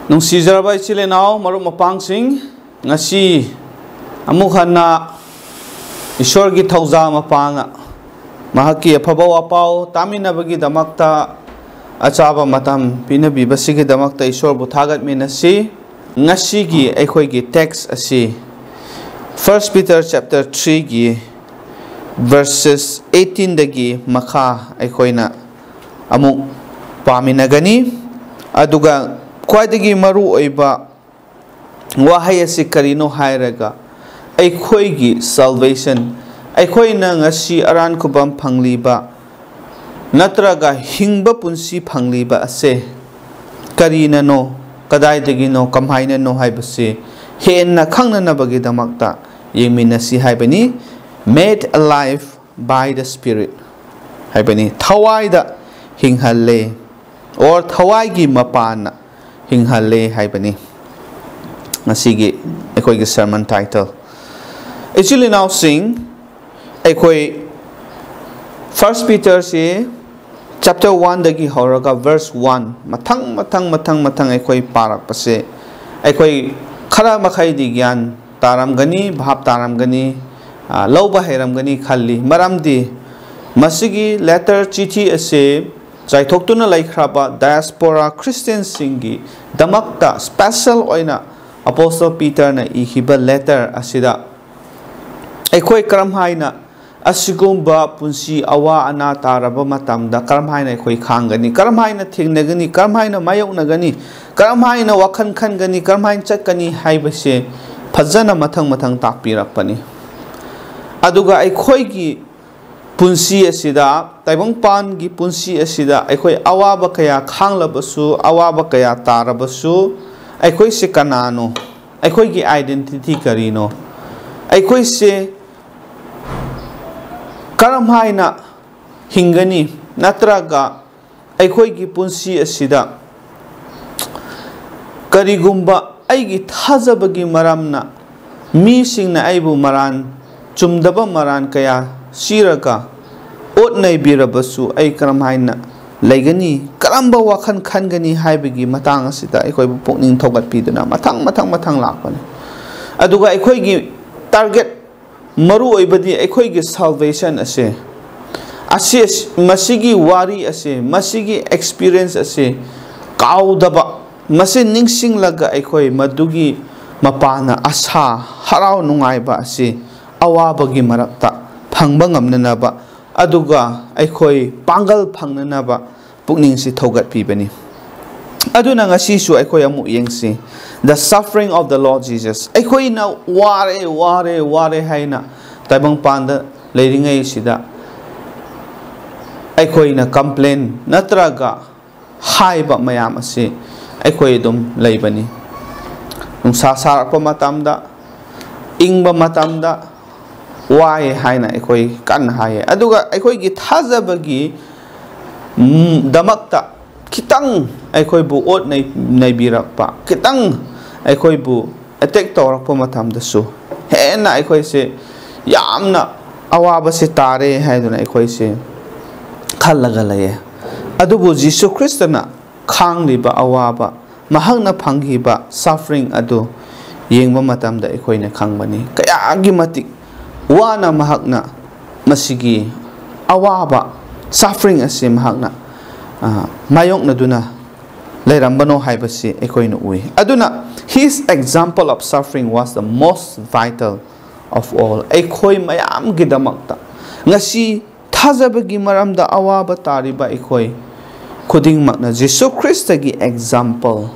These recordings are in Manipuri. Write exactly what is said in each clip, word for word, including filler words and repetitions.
ꯅꯨꯡꯁꯤꯖꯔꯕ ꯏꯆꯤꯜ ꯏꯅꯥꯎ, ꯃꯔꯨꯞ ꯃꯄꯥꯡꯁꯤꯡ, ꯉꯁꯤ ꯑꯃꯨꯛ ꯍꯟꯅ ꯏꯁꯣꯔꯒꯤ ꯊꯧꯖꯥꯜ ꯃꯄꯥꯅ ꯃꯍꯥꯛꯀꯤ ꯑꯐꯕ ꯋꯥꯄꯥꯎ ꯇꯥꯃꯤꯟꯅꯕꯒꯤꯗꯃꯛꯇ ꯑꯆꯥꯕ ꯃꯇꯝ ꯄꯤꯅꯕꯤꯕꯁꯤꯒꯤꯗꯃꯛꯇ ꯏꯁꯣꯔꯕꯨ ꯊꯥꯒꯠꯃꯤꯟꯅꯁꯤ꯫ ꯉꯁꯤꯒꯤ ꯑꯩꯈꯣꯏꯒꯤ text ꯑꯁꯤ First Peter chapter three ꯒꯤ verses eighteen ꯗꯒꯤ ꯃꯈꯥ ꯑꯩꯈꯣꯏꯅ ꯑꯃꯨꯛ ꯄꯥꯃꯤꯟꯅꯒꯅꯤ꯫ ꯑꯗꯨꯒ ꯈ꯭ꯋꯥꯏꯗꯒꯤ ꯃꯔꯨ ꯑꯣꯏꯕ ꯋꯥꯍꯩ ꯑꯁꯤ ꯀꯔꯤꯅꯣ ꯍꯥꯏꯔꯒ, ꯑꯩꯈꯣꯏꯒꯤ salvation, ꯑꯩꯈꯣꯏꯅ ꯉꯁꯤ ꯑꯔꯥꯟ ꯈꯨꯕꯝ ꯐꯪꯂꯤꯕ ꯅꯠꯇ꯭ꯔꯒ ꯍꯤꯡꯕ ꯄꯨꯟꯁꯤ ꯐꯪꯂꯤꯕ ꯑꯁꯦ ꯀꯔꯤꯅꯅꯣ, ꯀꯗꯥꯏꯗꯒꯤꯅꯣ, ꯀꯃꯥꯏꯅꯅꯣ ꯍꯥꯏꯕꯁꯤ ꯍꯦꯟꯅ ꯈꯪꯅꯅꯕꯒꯤꯗꯃꯛꯇ ꯌꯦꯡꯃꯤꯟꯅꯁꯤ ꯍꯥꯏꯕꯅꯤ꯫ Made alive by the Spirit ꯍꯥꯏꯕꯅꯤ꯫ ꯊꯋꯥꯏꯗ ꯍꯤꯡꯍꯜꯂꯦ, or ꯊꯋꯥꯏꯒꯤ ꯃꯄꯥꯟꯅ ꯍꯤꯡꯍꯜꯂꯦ ꯍꯥꯏꯕꯅꯤ ꯉꯁꯤꯒꯤ ꯑꯩꯈꯣꯏꯒꯤ sermon title꯫ ꯏꯆꯤꯜ ꯏꯅꯥꯎꯁꯤꯡ, ꯑꯩꯈꯣꯏ First Peter ꯁꯤ chapter one ꯗꯒꯤ ꯍꯧꯔꯒ verse one ꯃꯊꯪ ꯃꯊꯪ ꯃꯊꯪ ꯃꯊꯪ ꯑꯩꯈꯣꯏ ꯄꯥꯔꯛꯄꯁꯦ, ꯑꯩꯈꯣꯏ ꯈꯔ ꯃꯈꯩꯗꯤ ꯒ꯭ꯌꯥꯟ ꯇꯥꯔꯝꯒꯅꯤ, ꯚꯥꯞ ꯇꯥꯔꯝꯒꯅꯤ, ꯑ, ꯂꯧꯕ ꯍꯩꯔꯝꯒꯅꯤ ꯈꯜꯂꯤ꯫ ꯃꯔꯝꯗꯤ ꯃꯁꯤꯒꯤ letter, ꯆꯤꯊꯤ ꯑꯁꯤ ꯆꯥꯏꯊꯣꯛꯇꯨꯅ ꯂꯩꯈ꯭ꯔꯕ diaspora Christian ꯁꯤꯡꯒꯤ ꯗꯃꯛꯇ special ꯑꯣꯏꯅ Apostle Peter ꯅ ꯏꯈꯤꯕ letter ꯑꯁꯤꯗ ꯑꯩꯈꯣꯏ ꯀꯔꯝ ꯍꯥꯏꯅ ꯑꯁꯤꯒꯨꯝꯕ ꯄꯨꯟꯁꯤ ꯑꯋꯥ ꯑꯅꯥ ꯇꯥꯔꯕ ꯃꯇꯝꯗ ꯀꯔꯝ ꯍꯥꯏꯅ ꯑꯩꯈꯣꯏ ꯈꯥꯡꯒꯅꯤ, ꯀꯔꯝ ꯍꯥꯏꯅ ꯊꯦꯡꯅꯒꯅꯤ, ꯀꯔꯝ ꯍꯥꯏꯅ ꯃꯥꯌꯣꯛꯅꯒꯅꯤ, ꯀꯔꯝ ꯍꯥꯏꯅ ꯋꯥꯈꯜ ꯈꯟꯒꯅꯤ, ꯀꯔꯝ ꯍꯥꯏꯅ ꯆꯠꯀꯅꯤ ꯍꯥꯏꯕꯁꯦ ꯐꯖꯅ ꯃꯊꯪ ꯃꯊꯪ ꯇꯥꯛꯄꯤꯔꯛꯄꯅꯤ꯫ ꯑꯗꯨꯒ ꯑꯩꯈꯣꯏꯒꯤ ꯄꯨꯟꯁꯤ ꯑꯁꯤꯗ, ꯇꯥꯏꯕꯪꯄꯥꯟꯒꯤ ꯄꯨꯟꯁꯤ ꯑꯁꯤꯗ ꯑꯩꯈꯣꯏ ꯑꯋꯥꯕ ꯀꯌꯥ ꯈꯥꯡꯂꯕꯁꯨ, ꯑꯋꯥꯕ ꯀꯌꯥ ꯇꯥꯔꯕꯁꯨ, ꯑꯩꯈꯣꯏꯁꯦ ꯀꯅꯥꯅꯣ? ꯑꯩꯈꯣꯏꯒꯤ identity ꯀꯔꯤꯅꯣ? ꯑꯩꯈꯣꯏꯁꯦ ꯀꯔꯝ ꯍꯥꯏꯅ ꯍꯤꯡꯒꯅꯤ? ꯅꯠꯇ꯭ꯔꯒ ꯑꯩꯈꯣꯏꯒꯤ ꯄꯨꯟꯁꯤ ꯑꯁꯤꯗ ꯀꯔꯤꯒꯨꯝꯕ ꯑꯩꯒꯤ ꯊꯥꯖꯕꯒꯤ ꯃꯔꯝꯅ ꯃꯤꯁꯤꯡꯅ ꯑꯩꯕꯨ ꯃꯔꯥꯟ, ꯆꯨꯝꯗꯕ ꯃꯔꯥꯟ ꯀꯌꯥ ꯁꯤꯔꯒ ꯑꯣꯠ ꯅꯩꯕꯤꯔꯕꯁꯨ, ꯑꯩ ꯀꯔꯝ ꯍꯥꯏꯅ ꯂꯩꯒꯅꯤ, ꯀꯔꯝꯕ ꯋꯥꯈꯜ ꯈꯟꯒꯅꯤ ꯍꯥꯏꯕꯒꯤ ꯃꯇꯥꯡ ꯑꯁꯤꯗ ꯑꯩꯈꯣꯏꯕꯨ ꯄꯨꯛꯅꯤꯡ ꯊꯧꯒꯠꯄꯤꯗꯨꯅ ꯃꯊꯪ ꯃꯊꯪ ꯃꯊꯪ ꯂꯥꯛꯄꯅꯤ꯫ ꯑꯗꯨꯒ ꯑꯩꯈꯣꯏꯒꯤ target, ꯃꯔꯨ ꯑꯣꯏꯕꯗꯤ ꯑꯩꯈꯣꯏꯒꯤ salvation ꯑꯁꯦ, ꯑꯁꯤ, ꯃꯁꯤꯒꯤ ꯋꯥꯔꯤ ꯑꯁꯦ, ꯃꯁꯤꯒꯤ experience ꯑꯁꯦ ꯀꯥꯎꯗꯕ, ꯃꯁꯤ ꯅꯤꯡꯁꯤꯡꯂꯒ ꯑꯩꯈꯣꯏ ꯃꯗꯨꯒꯤ ꯃꯄꯥꯟꯅ ꯑꯁꯥ, ꯍꯔꯥꯎ ꯅꯨꯡꯉꯥꯏꯕ ꯑꯁꯤ ꯑꯋꯥꯕꯒꯤ ꯃꯔꯛꯇ ꯐꯪꯕ ꯉꯝꯅꯅꯕ, ꯑꯗꯨꯒ ꯑꯩꯈꯣꯏ ꯄꯥꯡꯒꯜ ꯐꯪꯅꯅꯕ ꯄꯨꯛꯅꯤꯡꯁꯤ ꯊꯧꯒꯠꯄꯤꯕꯅꯤ꯫ ꯑꯗꯨꯅ ꯉꯁꯤꯁꯨ ꯑꯩꯈꯣꯏ ꯑꯃꯨꯛ ꯌꯦꯡꯁꯤ, the suffering of the Lord Jesus꯫ ꯑꯩꯈꯣꯏꯅ ꯋꯥꯔꯦ, ꯋꯥꯔꯦ, ꯋꯥꯔꯦ ꯍꯥꯏꯅ ꯇꯥꯏꯕꯪꯄꯥꯟꯗ ꯂꯩꯔꯤꯉꯩꯁꯤꯗ ꯑꯩꯈꯣꯏꯅ complain ꯅꯠꯇ꯭ꯔꯒ ꯍꯥꯏꯕ ꯃꯌꯥꯝ ꯑꯁꯤ ꯑꯩꯈꯣꯏ ꯑꯗꯨꯝ ꯂꯩꯕꯅꯤ꯫ ꯅꯨꯡꯁꯥ ꯁꯥꯔꯛꯄ ꯃꯇꯝꯗ, ꯏꯪꯕ ꯃꯇꯝꯗ ꯋꯥꯏ ꯍꯥꯏꯅ ꯑꯩꯈꯣꯏ ꯀꯟꯅ ꯍꯥꯏꯌꯦ꯫ ꯑꯗꯨꯒ ꯑꯩꯈꯣꯏꯒꯤ ꯊꯥꯖꯕꯒꯤ, ꯎꯝ, ꯗꯃꯛꯇ ꯈꯤꯇꯪ ꯑꯩꯈꯣꯏꯕꯨ ꯑꯣꯠ ꯅꯩ-, ꯅꯩꯕꯤꯔꯛꯄ, ꯈꯤꯇꯪ ꯑꯩꯈꯣꯏꯕꯨ attack ꯇꯧꯔꯛꯄ ꯃꯇꯝꯗꯁꯨ ꯍꯦꯟꯅ ꯑꯩꯈꯣꯏꯁꯦ ꯌꯥꯝꯅ ꯑꯋꯥꯕꯁꯦ ꯇꯥꯔꯦ ꯍꯥꯏꯗꯨꯅ ꯑꯩꯈꯣꯏꯁꯦ ꯈꯜꯂꯒ ꯂꯩꯌꯦ꯫ ꯑꯗꯨꯕꯨ ꯖꯤꯁꯨ ꯈ꯭ꯔꯤꯁꯇꯅ ꯈꯥꯡꯂꯤꯕ ꯑꯋꯥꯕ, ꯃꯍꯥꯛꯅ ꯐꯪꯈꯤꯕ suffering ꯑꯗꯨ ꯌꯦꯡꯕ ꯃꯇꯝꯗ ꯑꯩꯈꯣꯏꯅ ꯈꯪꯕꯅꯤ, ꯀꯌꯥꯒꯤ ꯃꯇꯤꯛ ꯋꯥꯅ ꯃꯍꯥꯛꯅ ꯃꯁꯤꯒꯤ ꯑꯋꯥꯕ, suffering ꯑꯁꯤ ꯃꯍꯥꯛꯅ, ꯑ, ꯃꯥꯌꯣꯛꯅꯗꯨꯅ ꯂꯩꯔꯝꯕꯅꯣ ꯍꯥꯏꯕꯁꯤ ꯑꯩꯈꯣꯏꯅ ꯎꯏ꯫ ꯑꯗꯨꯅ, his example of suffering was the most vital of all꯫ ꯑꯩꯈꯣꯏ ꯃꯌꯥꯝꯒꯤꯗꯃꯛꯇ ꯉꯁꯤ ꯊꯥꯖꯕꯒꯤ ꯃꯔꯝꯗ ꯑꯋꯥꯕ ꯇꯥꯔꯤꯕ ꯑꯩꯈꯣꯏ ꯈꯨꯗꯤꯡꯃꯛꯅ ꯖꯤꯁꯨ ꯈ꯭ꯔꯤꯁꯇꯒꯤ example,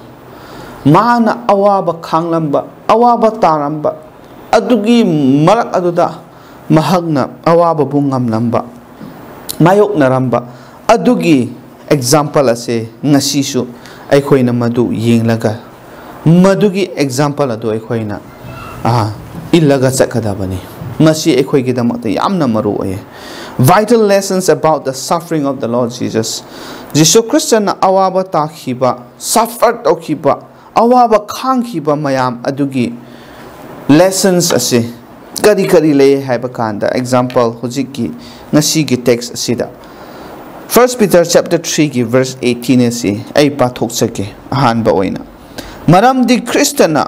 ꯃꯥꯅ ꯑꯋꯥꯕ ꯈꯥꯡꯂꯝꯕ, ꯑꯋꯥꯕ ꯇꯥꯔꯝꯕ, ꯑꯗꯨꯒꯤ ꯃꯔꯛ ꯑꯗꯨꯗ ꯃꯍꯥꯛꯅ ꯑꯋꯥꯕꯕꯨ ꯉꯝꯂꯝꯕ, ꯃꯥꯌꯣꯛꯅꯔꯝꯕ, ꯑꯗꯨꯒꯤ example ꯑꯁꯦ ꯉꯁꯤꯁꯨ ꯑꯩꯈꯣꯏꯅ ꯃꯗꯨ ꯌꯦꯡꯂꯒ, ꯃꯗꯨꯒꯤ example ꯑꯗꯨ ꯑꯩꯈꯣꯏꯅ, ꯑꯥ, ꯏꯜꯂꯒ ꯆꯠꯀꯗꯕꯅꯤ꯫ ꯃꯁꯤ ꯑꯩꯈꯣꯏꯒꯤꯗꯃꯛꯇ ꯌꯥꯝꯅ ꯃꯔꯨ ꯑꯣꯏꯌꯦ꯫ Vital lessons about the suffering of the Lord Jesus꯫ ꯖꯤꯁꯨ ꯈ꯭ꯔꯤꯁꯇꯅ ꯑꯋꯥꯕ ꯇꯥꯈꯤꯕ, suffer ꯇꯧꯈꯤꯕ, ꯑꯋꯥꯕ ꯈꯥꯡꯈꯤꯕ ꯃꯌꯥꯝ ꯑꯗꯨꯒꯤ lessons ꯑꯁꯤ ꯀꯔꯤ ꯀꯔꯤ ꯂꯩ ꯍꯥꯏꯕ ꯀꯥꯟꯗ, example, ꯍꯧꯖꯤꯛꯀꯤ, ꯉꯁꯤꯒꯤ text ꯑꯁꯤꯗ, First Peter chapter three ꯒꯤ verse eighteen ꯑꯁꯤ ꯑꯩ ꯄꯥꯊꯣꯛꯆꯒꯦ꯫ ꯑꯍꯥꯟꯕ ꯑꯣꯏꯅ, ꯃꯔꯝꯗꯤ ꯈ꯭ꯔꯤꯁꯇꯅ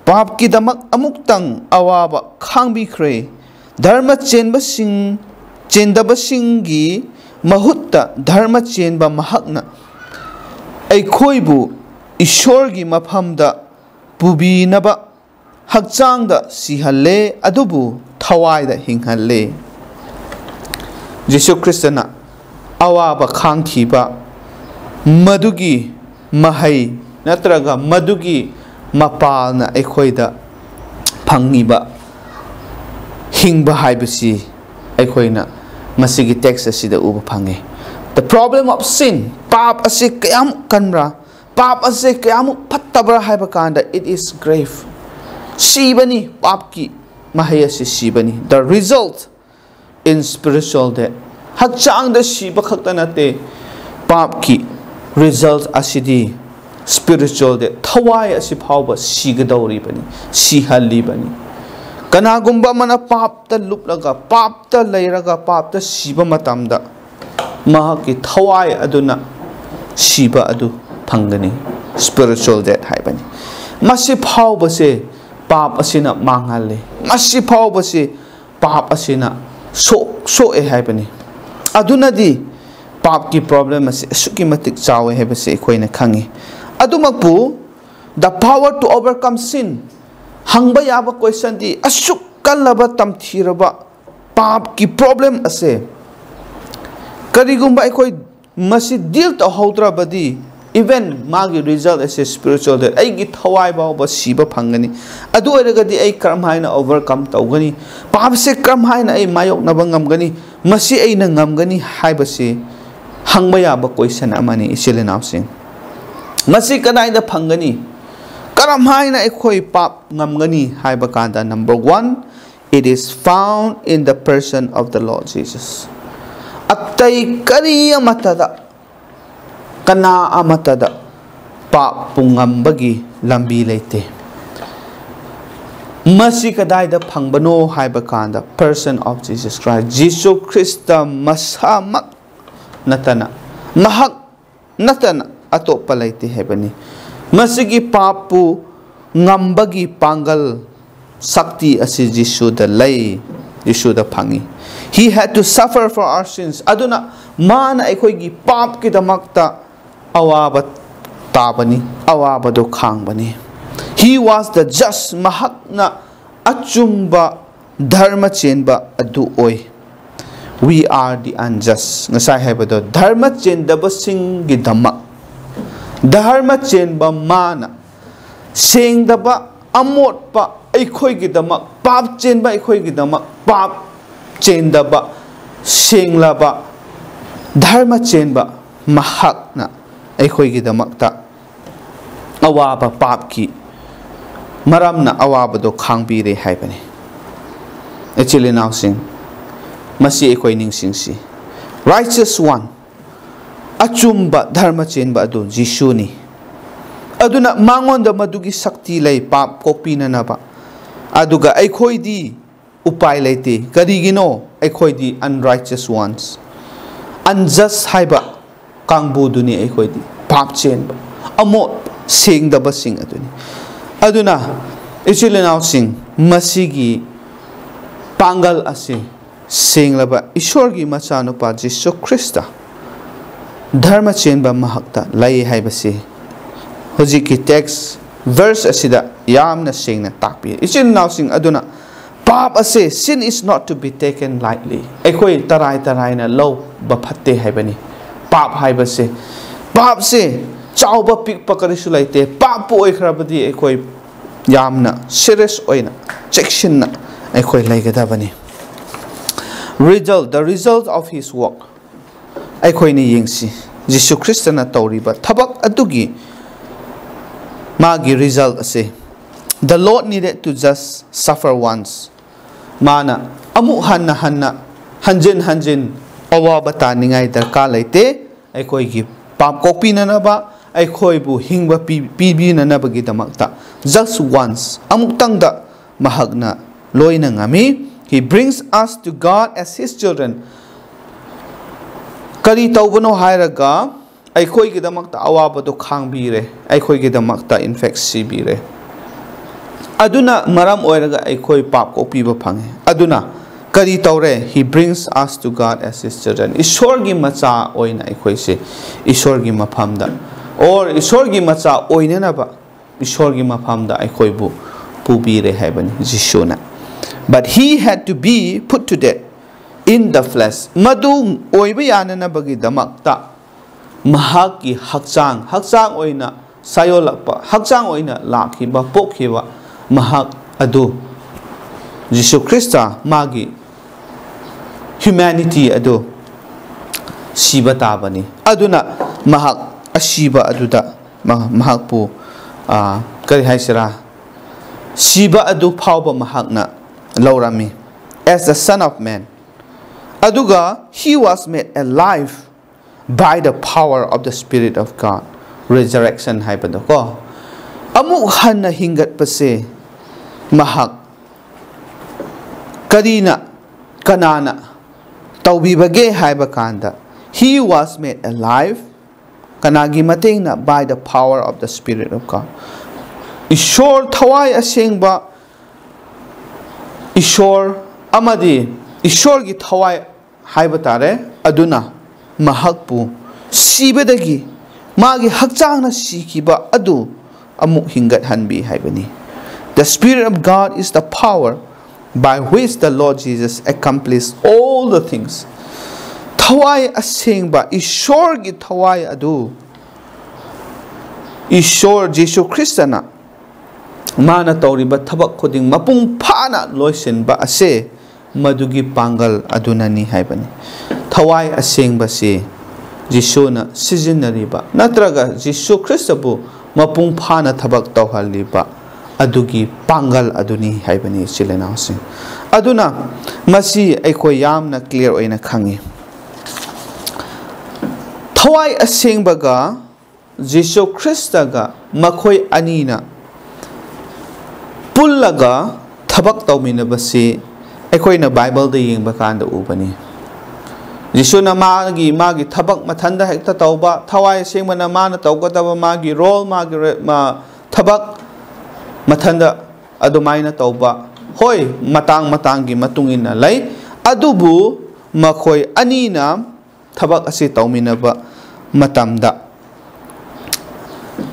ꯄꯥꯞꯀꯤꯗꯃꯛ ꯑꯃꯨꯛꯇꯪ ꯑꯋꯥꯕ ꯈꯥꯡꯕꯤꯈ꯭ꯔꯦ꯫ ꯙꯔꯃ ꯆꯦꯟꯕꯁꯤꯡ ꯆꯦꯟꯗꯕꯁꯤꯡꯒꯤ ꯃꯍꯨꯠꯇ ꯙꯔꯃ ꯆꯦꯟꯕ ꯃꯍꯥꯛꯅ ꯑꯩꯈꯣꯏꯕꯨ ꯏꯁꯣꯔꯒꯤ ꯃꯐꯝꯗ ꯄꯨꯕꯤꯅꯕ ꯍꯛꯆꯥꯡꯗ ꯁꯤꯍꯜꯂꯦ, ꯑꯗꯨꯕꯨ ꯊꯋꯥꯏꯗ ꯍꯤꯡꯍꯜꯂꯦ꯫ ꯖꯤꯁꯨ ꯈ꯭ꯔꯤꯁꯇꯅ ꯑꯋꯥꯕ ꯈꯥꯡꯈꯤꯕ, ꯃꯗꯨꯒꯤ ꯃꯍꯩ ꯅꯠꯇ꯭ꯔꯒ ꯃꯗꯨꯒꯤ ꯃꯄꯥꯜꯅ ꯑꯩꯈꯣꯏꯗ ꯐꯪꯉꯤꯕ ꯍꯤꯡꯕ ꯍꯥꯏꯕꯁꯤ ꯑꯩꯈꯣꯏꯅ ꯃꯁꯤꯒꯤ text ꯑꯁꯤꯗ ꯎꯕ ꯐꯪꯉꯤ꯫ The problem of sin, ꯄꯥꯞ ꯑꯁꯤ ꯀꯌꯥꯃꯨꯛ ꯀꯟꯕ꯭ꯔꯥ, ꯄꯥꯞ ꯑꯁꯤ ꯀꯌꯥꯃꯨꯛ ꯐꯠꯇꯕ꯭ꯔꯥ ꯍꯥꯏꯕ ꯀꯥꯟꯗ, it is grave. ꯁꯤꯕꯅꯤ, ꯄꯥꯞꯀꯤ ꯃꯍꯩ ꯑꯁꯤ ꯁꯤꯕꯅꯤ꯫ The result in spiritual death. ꯍꯛꯆꯥꯡꯗ ꯁꯤꯕ ꯈꯛꯇ ꯅꯠꯇꯦ, ꯄꯥꯞꯀꯤ result ꯑꯁꯤꯗꯤ spiritual death, ꯊꯋꯥꯏ ꯑꯁꯤ ꯐꯥꯎꯕ ꯁꯤꯒꯗꯧꯔꯤꯕꯅꯤ, ꯁꯤꯍꯜꯂꯤꯕꯅꯤ꯫ ꯀꯅꯥꯒꯨꯝꯕ ꯑꯃꯅ ꯄꯥꯞꯇ ꯂꯨꯞꯂꯒ, ꯄꯥꯞꯇ ꯂꯩꯔꯒ, ꯄꯥꯞꯇ ꯁꯤꯕ ꯃꯇꯝꯗ, ꯃꯍꯥꯛꯀꯤ ꯊꯋꯥꯏ ꯑꯗꯨꯅ ꯁꯤꯕ ꯑꯗꯨ ꯐꯪꯒꯅꯤ꯫ Spiritual death ꯍꯥꯏꯕꯅꯤ꯫ ꯃꯁꯤ ꯐꯥꯎꯕꯁꯦ ꯄꯥꯞ ꯑꯁꯤꯅ ꯃꯥꯡꯍꯜꯂꯤ꯫ ꯃꯁꯤ ꯐꯥꯎꯕꯁꯤ ꯄꯥꯞ ꯑꯁꯤꯅ ꯁꯣꯛ-, ꯁꯣꯛꯑꯦ ꯍꯥꯏꯕꯅꯤ꯫ ꯑꯗꯨꯅꯗꯤ ꯄꯥꯞꯀꯤ problem ꯑꯁꯤ ꯑꯁꯨꯛꯀꯤ ꯃꯇꯤꯛ ꯆꯥꯎꯋꯦ ꯍꯥꯏꯕꯁꯤ ꯑꯩꯈꯣꯏꯅ ꯈꯪꯉꯤ꯫ ꯑꯗꯨꯃꯛꯄꯨ, the power to overcome sin, ꯍꯪꯕ ꯌꯥꯕ questionꯗꯤ, ꯑꯁꯨꯛ ꯀꯜꯂꯕ, ꯇꯝꯊꯤꯔꯕ ꯄꯥꯞꯀꯤ problem ꯑꯁꯦ ꯀꯔꯤꯒꯨꯝꯕ ꯑꯩꯈꯣꯏ ꯃꯁꯤ deal ꯇꯧꯍꯧꯗ꯭ꯔꯕꯗꯤ, even ꯃꯥꯒꯤ result ꯑꯁꯦ spiritual death, ꯑꯩꯒꯤ ꯊꯋꯥꯏ ꯐꯥꯎꯕ ꯁꯤꯕ ꯐꯪꯒꯅꯤ꯫ ꯑꯗꯨ ꯑꯣꯏꯔꯒꯗꯤ ꯑꯩ ꯀꯔꯝ ꯍꯥꯏꯅ overcome ꯇꯧꯒꯅꯤ? ꯄꯥꯞꯁꯦ ꯀꯔꯝ ꯍꯥꯏꯅ ꯑꯩ ꯃꯥꯌꯣꯛꯅꯕ ꯉꯝꯒꯅꯤ? ꯃꯁꯤ ꯑꯩꯅ ꯉꯝꯒꯅꯤ ꯍꯥꯏꯕꯁꯤ ꯍꯪꯕ ꯌꯥꯕ question ꯑꯃꯅꯤ, ꯏꯆꯤꯜ ꯏꯅꯥꯎꯁꯤꯡ꯫ ꯃꯁꯤ ꯀꯗꯥꯏꯗ ꯐꯪꯒꯅꯤ? ꯀꯔꯝ ꯍꯥꯏꯅ ꯑꯩꯈꯣꯏ ꯄꯥꯞ ꯉꯝꯒꯅꯤ ꯍꯥꯏꯕ ꯀꯥꯟꯗ, number one, it is found in the person of the Lord Jesus. ꯑꯇꯩ ꯀꯔꯤ ꯑꯃꯠꯇꯗ, ꯀꯅꯥ ꯑꯃꯠꯇꯗ ꯄꯥꯞꯄꯨ ꯉꯝꯕꯒꯤ ꯂꯝꯕꯤ ꯂꯩꯇꯦ꯫ ꯃꯁꯤ ꯀꯗꯥꯏꯗ ꯐꯪꯕꯅꯣ ꯍꯥꯏꯕ ꯀꯥꯟꯗ, person of Jesus Christ, Jesus Christ ꯃꯁꯥꯃꯛ ꯅꯠꯇꯅ, ꯃꯍꯥꯛ ꯅꯠꯇꯅ ꯑꯇꯣꯞꯄ ꯂꯩꯇꯦ ꯍꯥꯏꯕꯅꯤ꯫ ꯃꯁꯤꯒꯤ ꯄꯥꯞꯄꯨ ꯉꯝꯕꯒꯤ ꯄꯥꯡꯒꯜ, ꯁꯛꯇꯤ ꯑꯁꯤ ꯖꯤꯁꯨꯗ ꯂꯩ, ꯖꯤꯁꯨꯗ ꯐꯪꯉꯤ꯫ He had to suffer for our sins. ꯑꯗꯨꯅ ꯃꯥꯅ ꯑꯩꯈꯣꯏꯒꯤ ꯄꯥꯞꯀꯤꯗꯃꯛꯇ ꯑꯋꯥꯕ ꯇꯥꯕꯅꯤ, ꯑꯋꯥꯕꯗꯣ ꯈꯥꯡꯕꯅꯤ꯫ He was the just. ꯃꯍꯥꯛꯅ ꯑꯆꯨꯝꯕ ꯙꯔꯃ ꯆꯦꯟꯕ ꯑꯗꯨ ꯑꯣꯏ꯫ We are the unjust. ꯉꯁꯥꯏ ꯍꯥꯏꯕꯗꯣ, ꯙꯔꯃ ꯆꯦꯟꯗꯕꯁꯤꯡꯒꯤꯗꯃꯛ, ꯙꯔꯃ ꯆꯦꯟꯕ ꯃꯥꯅ, ꯁꯦꯡꯗꯕ, ꯑꯃꯣꯠꯄ ꯑꯩꯈꯣꯏꯒꯤꯗꯃꯛ, ꯄꯥꯞ ꯆꯦꯟꯕ ꯑꯩꯈꯣꯏꯒꯤꯗꯃꯛ, ꯄꯥꯞ ꯆꯦꯟꯗꯕ, ꯁꯦꯡꯂꯕ, ꯙꯔꯃ ꯆꯦꯟꯕ ꯃꯍꯥꯛꯅ ꯑꯩꯈꯣꯏꯒꯤꯗꯃꯛꯇ ꯑꯋꯥꯕ, ꯄꯥꯞꯀꯤ ꯃꯔꯝꯅ ꯑꯋꯥꯕꯗꯣ ꯈꯥꯡꯕꯤꯔꯦ ꯍꯥꯏꯕꯅꯤ꯫ ꯏꯆꯤꯜ ꯏꯅꯥꯎꯁꯤꯡ, ꯃꯁꯤ ꯑꯩꯈꯣꯏ ꯅꯤꯡꯁꯤꯡꯁꯤ꯫ Righteous one, ꯑꯆꯨꯝꯕ ꯙꯔꯃ ꯆꯦꯟꯕ ꯑꯗꯨ ꯖꯤꯁꯨꯅꯤ꯫ ꯑꯗꯨꯅ ꯃꯉꯣꯟꯗ ꯃꯗꯨꯒꯤ ꯁꯛꯇꯤ ꯂꯩ, ꯄꯥꯞ ꯀꯣꯛꯄꯤꯅꯅꯕ꯫ ꯑꯗꯨꯒ ꯑꯩꯈꯣꯏꯗꯤ ꯎꯄꯥꯏ ꯂꯩꯇꯦ꯫ ꯀꯔꯤꯒꯤꯅꯣ? ꯑꯩꯈꯣꯏꯗꯤ unrighteous ones, unjust ꯍꯥꯏꯕ ꯀꯥꯡꯕꯨꯗꯨꯅꯤ ꯑꯩꯈꯣꯏꯗꯤ, ꯄꯥꯞ ꯆꯦꯟꯕ, ꯑꯃꯣꯠ ꯁꯦꯡꯗꯕꯁꯤꯡ ꯑꯗꯨꯅꯤ꯫ ꯑꯗꯨꯅ ꯏꯆꯤꯜ ꯏꯅꯥꯎꯁꯤꯡ, ꯃꯁꯤꯒꯤ ꯄꯥꯡꯒꯜ ꯑꯁꯤ ꯁꯦꯡꯂꯕ ꯏꯁꯣꯔꯒꯤ ꯃꯆꯥꯅꯨꯄꯥ ꯖꯤꯁꯨ ꯈ꯭ꯔꯤꯁꯇ, ꯙꯔꯃ ꯆꯦꯟꯕ ꯃꯍꯥꯛꯇ ꯂꯩ ꯍꯥꯏꯕꯁꯤ ꯍꯧꯖꯤꯛꯀꯤ text verse ꯑꯁꯤꯗ ꯌꯥꯝꯅ ꯁꯦꯡꯅ ꯇꯥꯛꯄꯤ꯫ ꯏꯆꯤꯜ ꯏꯅꯥꯎꯁꯤꯡ, ꯑꯗꯨꯅ ꯄꯥꯞ ꯑꯁꯦ, sin is not to be taken lightly, ꯑꯩꯈꯣꯏ ꯇꯔꯥꯏ ꯇꯔꯥꯏꯅ ꯂꯧꯕ ꯐꯠꯇꯦ ꯍꯥꯏꯕꯅꯤ꯫ ꯄꯥꯞ ꯍꯥꯏꯕꯁꯦ, ꯄꯥꯞꯁꯦ ꯆꯥꯎꯕ ꯄꯤꯛꯄ ꯀꯔꯤꯁꯨ ꯂꯩꯇꯦ꯫ ꯄꯥꯞꯄꯨ ꯑꯣꯏꯈ꯭ꯔꯕꯗꯤ ꯑꯩꯈꯣꯏ ꯌꯥꯝꯅ serious ꯑꯣꯏꯅ, ꯆꯦꯛꯁꯤꯟꯅ ꯑꯩꯈꯣꯏ ꯂꯩꯒꯗꯕꯅꯤ꯫ Result, the result of his work. ꯑꯩꯈꯣꯏꯅ ꯌꯦꯡꯁꯤ, ꯖꯤꯁꯨ ꯈ꯭ꯔꯤꯁꯇꯅ ꯇꯧꯔꯤꯕ ꯊꯕꯛ ꯑꯗꯨꯒꯤ ꯃꯥꯒꯤ result ꯑꯁꯦ, the Lord needed to just suffer once. ꯃꯥꯅ ꯑꯃꯨꯛ ꯍꯟꯅ ꯍꯟꯅ, ꯍꯟꯖꯤꯟ ꯍꯟꯖꯤꯟ ꯑꯋꯥꯕ ꯇꯥꯅꯤꯡꯉꯥꯏ ꯗꯔꯀꯥꯔ ꯂꯩꯇꯦ꯫ ꯑꯩꯈꯣꯏꯒꯤ ꯄꯥꯞ ꯀꯣꯛꯄꯤꯅꯅꯕ, ꯑꯩꯈꯣꯏꯕꯨ ꯍꯤꯡꯕ ꯄꯤ-, ꯄꯤꯕꯤꯅꯅꯕꯒꯤꯗꯃꯛꯇ, just once, ꯑꯃꯨꯛꯇꯪꯗ ꯃꯍꯥꯛꯅ ꯂꯣꯏꯅ ꯉꯝꯃꯤ꯫ He brings us to God as his children. ꯀꯔꯤ ꯇꯧꯕꯅꯣ ꯍꯥꯏꯔꯒ, ꯑꯩꯈꯣꯏꯒꯤꯗꯃꯛꯇ ꯑꯋꯥꯕꯗꯣ ꯈꯥꯡꯕꯤꯔꯦ, ꯑꯩꯈꯣꯏꯒꯤꯗꯃꯛꯇ, in fact, ꯁꯤꯕꯤꯔꯦ꯫ ꯑꯗꯨꯅ ꯃꯔꯝ ꯑꯣꯏꯔꯒ ꯑꯩꯈꯣꯏ ꯄꯥꯞ ꯀꯣꯛꯄꯤꯕ ꯐꯪꯉꯦ꯫ ꯑꯗꯨꯅ ꯀꯔꯤ ꯇꯧꯔꯦ? He brings us to God as his children. ꯏꯁꯣꯔꯒꯤ ꯃꯆꯥ ꯑꯣꯏꯅ ꯑꯩꯈꯣꯏꯁꯦ ꯏꯁꯣꯔꯒꯤ ꯃꯐꯝꯗ, or ꯏꯁꯣꯔꯒꯤ ꯃꯆꯥ ꯑꯣꯏꯅꯅꯕ ꯏꯁꯣꯔꯒꯤ ꯃꯐꯝꯗ ꯑꯩꯈꯣꯏꯕꯨ ꯄꯨꯕꯤꯔꯦ ꯍꯥꯏꯕꯅꯤ ꯖꯤꯁꯨꯅ꯫ But he had to be put to death in the flesh. ꯃꯗꯨ ꯑꯣꯏꯕ ꯌꯥꯅꯅꯕꯒꯤꯗꯃꯛꯇ ꯃꯍꯥꯛꯀꯤ ꯍꯛꯆꯥꯡ, ꯍꯛꯆꯥꯡ ꯑꯣꯏꯅ ꯁꯥꯏꯌꯣꯜꯂꯛꯄ, ꯍꯛꯆꯥꯡ ꯑꯣꯏꯅ ꯂꯥꯛꯈꯤꯕ, ꯄꯣꯛꯈꯤꯕ ꯃꯍꯥꯛ ꯑꯗꯨ, ꯖꯤꯁꯨ ꯈ꯭ꯔꯤꯁꯇ, ꯃꯥꯒꯤ humanity ꯑꯗꯨ ꯁꯤꯕ ꯇꯥꯕꯅꯤ꯫ ꯑꯗꯨꯅ ꯃꯍꯥꯛ ꯑꯁꯤꯕ ꯑꯗꯨꯗ ꯃ-, ꯃꯍꯥꯛꯄꯨ, ꯑ, ꯀꯔꯤ ꯍꯥꯏꯁꯤꯔꯥ, ꯁꯤꯕ ꯑꯗꯨ ꯐꯥꯎꯕ ꯃꯍꯥꯛꯅ ꯂꯧꯔꯝꯃꯤ, as the Son of Man꯫ ꯑꯗꯨꯒ he was made alive by the power of the Spirit of God, resurrection ꯍꯥꯏꯕꯗꯣ ꯀꯣ꯫ ꯑꯃꯨꯛ ꯍꯟꯅ ꯍꯤꯡꯒꯠꯄꯁꯦ ꯃꯍꯥꯛ ꯀꯔꯤꯅ, ꯀꯅꯥꯅ ꯇꯧꯕꯤꯕꯒꯦ ꯍꯥꯏꯕ ꯀꯥꯟꯗ, he was made alive, ꯀꯅꯥꯒꯤ ꯃꯇꯦꯡꯅ? By the power of the Spirit of God. ꯏꯁꯣꯔ ꯊꯋꯥꯏ ꯑꯁꯦꯡꯕ, ꯏꯁꯣꯔ ꯑꯃꯗꯤ ꯏꯁꯣꯔꯒꯤ ꯊꯋꯥꯏ ꯍꯥꯏꯕ ꯇꯥꯔꯦ, ꯑꯗꯨꯅ ꯃꯍꯥꯛꯄꯨ ꯁꯤꯕꯗꯒꯤ, ꯃꯥꯒꯤ ꯍꯛꯆꯥꯡꯅ ꯁꯤꯈꯤꯕ ꯑꯗꯨ ꯑꯃꯨꯛ ꯍꯤꯡꯒꯠꯍꯟꯕꯤ ꯍꯥꯏꯕꯅꯤ꯫ The Spirit of God is the power by which the Lord Jesus accomplished all the things. ꯊꯋꯥꯏ ꯑꯁꯦꯡꯕ, ꯏꯁꯣꯔꯒꯤ ꯊꯋꯥꯏ ꯑꯗꯨ, ꯏꯁꯣꯔ ꯖꯤꯁꯨ ꯈ꯭ꯔꯤꯁꯇꯅ ꯃꯥꯅ ꯇꯧꯔꯤꯕ ꯊꯕꯛ ꯈꯨꯗꯤꯡ ꯃꯄꯨꯡ ꯐꯥꯅ ꯂꯣꯏꯁꯤꯟꯕ ꯑꯁꯦ ꯃꯗꯨꯒꯤ ꯄꯥꯡꯒꯜ ꯑꯗꯨꯅꯅꯤ ꯍꯥꯏꯕꯅꯤ꯫ ꯊꯋꯥꯏ ꯑꯁꯦꯡꯕꯁꯤ ꯖꯤꯁꯨꯅ ꯁꯤꯖꯤꯟꯅꯔꯤꯕ, ꯅꯠꯇ꯭ꯔꯒ ꯖꯤꯁꯨ ꯈ꯭ꯔꯤꯁꯇꯕꯨ ꯃꯄꯨꯡ ꯐꯥꯅ ꯊꯕꯛ ꯇꯧꯍꯜꯂꯤꯕ ꯑꯗꯨꯒꯤ ꯄꯥꯡꯒꯜ ꯑꯗꯨꯅꯤ ꯍꯥꯏꯕꯅꯤ, ꯏꯆꯤꯜ ꯏꯅꯥꯎꯁꯤꯡ꯫ ꯑꯗꯨꯅ ꯃꯁꯤ ꯑꯩꯈꯣꯏ ꯌꯥꯝꯅ clear ꯑꯣꯏꯅ ꯈꯪꯉꯤ꯫ ꯊꯋꯥꯏ ꯑꯁꯦꯡꯕꯒ ꯖꯤꯁꯨ ꯈ꯭ꯔꯤꯁꯇꯒ ꯃꯈꯣꯏ ꯑꯅꯤꯅ ꯄꯨꯜꯂꯒ ꯊꯕꯛ ꯇꯧꯃꯤꯟꯅꯕꯁꯤ ꯑꯩꯈꯣꯏꯅ ꯕꯥꯏꯕꯜꯗ ꯌꯦꯡꯕ ꯀꯥꯟꯗ ꯎꯕꯅꯤ꯫ ꯖꯤꯁꯨꯅ ꯃꯥꯒꯤ ꯃꯥꯒꯤ ꯊꯕꯛ ꯃꯊꯟꯗ ꯍꯦꯛꯇ ꯇꯧꯕ, ꯊꯋꯥꯏ ꯑꯁꯦꯡꯕꯅ ꯃꯥꯅ ꯇꯧꯒꯗꯕ ꯃꯥꯒꯤ ꯔꯣꯜ, ꯃꯥꯒꯤ ꯔꯦ- ꯃꯥ- ꯊꯕꯛ ꯃꯊꯟꯗ ꯑꯗꯨꯃꯥꯏꯅ ꯇꯧꯕ, ꯍꯣꯏ, ꯃꯇꯥꯡ ꯃꯇꯥꯡꯒꯤ ꯃꯇꯨꯡ ꯏꯟꯅ ꯂꯩ꯫ ꯑꯗꯨꯕꯨ ꯃꯈꯣꯏ ꯑꯅꯤꯅ ꯊꯕꯛ ꯑꯁꯤ ꯇꯧꯃꯤꯟꯅꯕ ꯃꯇꯝꯗ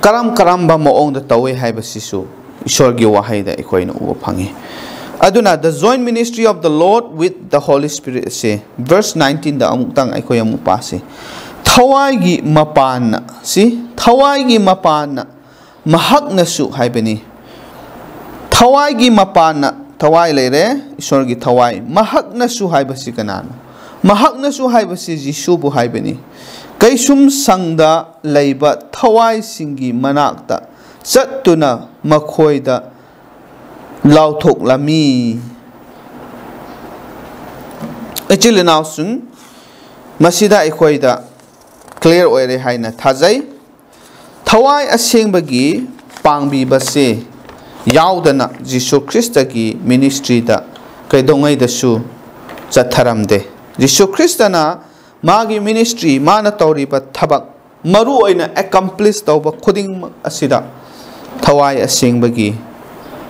ꯀꯔꯝ ꯀꯔꯝꯕ ꯃꯑꯣꯡꯗ ꯇꯧꯏ ꯍꯥꯏꯕꯁꯤꯁꯨ ꯏꯁꯣꯔꯒꯤ ꯋꯥꯍꯩꯗ ꯑꯩꯈꯣꯏꯅ ꯎꯕ ꯐꯪꯉꯤ꯫ ꯑꯗꯨꯅ the joint ministry of the Lord with the Holy Spirit ꯑꯁꯦ verse nineteenꯗ ꯑꯃꯨꯛꯇꯪ ꯑꯩꯈꯣꯏ ꯑꯃꯨꯛ ꯄꯥꯁꯤ꯫ ꯊꯋꯥꯏꯒꯤ ꯃꯄꯥꯟꯅ ꯁꯤ ꯊꯋꯥꯏꯒꯤ ꯃꯄꯥꯟꯅ ꯃꯍꯥꯛꯅꯁꯨ ꯍꯥꯏꯕꯅꯤ꯫ ꯊꯋꯥꯏꯒꯤ ꯃꯄꯥꯟꯅ ꯊꯋꯥꯏ ꯂꯩꯔꯦ, ꯏꯁꯣꯔꯒꯤ ꯊꯋꯥꯏ꯫ ꯃꯍꯥꯛꯅꯁꯨ ꯍꯥꯏꯕꯁꯤ ꯀꯅꯥꯅꯣ? ꯃꯍꯥꯛꯅꯁꯨ ꯍꯥꯏꯕꯁꯤ ꯖꯤꯁꯨꯕꯨ ꯍꯥꯏꯕꯅꯤ꯫ ꯀꯩꯁꯨꯝ ꯁꯪꯗ ꯂꯩꯕ ꯊꯋꯥꯏꯁꯤꯡꯒꯤ ꯃꯅꯥꯛꯇ ꯆꯠꯇꯨꯅ ꯃꯈꯣꯏꯗ ꯂꯥꯎꯊꯣꯛꯂꯝꯃꯤ꯫ ꯏꯆꯤꯜ ꯏꯅꯥꯎꯁꯤꯡ, ꯃꯁꯤꯗ ꯑꯩꯈꯣꯏꯗ ꯀ꯭ꯂꯤꯌꯥꯔ ꯑꯣꯏꯔꯦ ꯍꯥꯏꯅ ꯊꯥꯖꯩ꯫ ꯊꯋꯥꯏ ꯑꯁꯦꯡꯕꯒꯤ ꯄꯥꯡꯕꯤꯕꯁꯦ ꯌꯥꯎꯗꯅ ꯖꯤꯁꯨ ꯈ꯭ꯔꯤꯁꯇꯒꯤ ꯃꯤꯅꯤꯁꯇ꯭ꯔꯤꯗ ꯀꯩꯗꯧꯉꯩꯗꯁꯨ ꯆꯠꯊꯔꯝꯗꯦ꯫ ꯖꯤꯁꯨ ꯈ꯭ꯔꯤꯁꯇꯅ ꯃꯥꯒꯤ ꯃꯤꯅꯤꯁꯇ꯭ꯔꯤ, ꯃꯥꯅ ꯇꯧꯔꯤꯕ ꯊꯕꯛ, ꯃꯔꯨ ꯑꯣꯏꯅ ꯑꯦꯀꯝꯄ꯭ꯂꯤꯁ ꯇꯧꯕ ꯈꯨꯗꯤꯡꯃꯛ ꯑꯁꯤꯗ ꯊꯋꯥꯏ ꯑꯁꯦꯡꯕꯒꯤ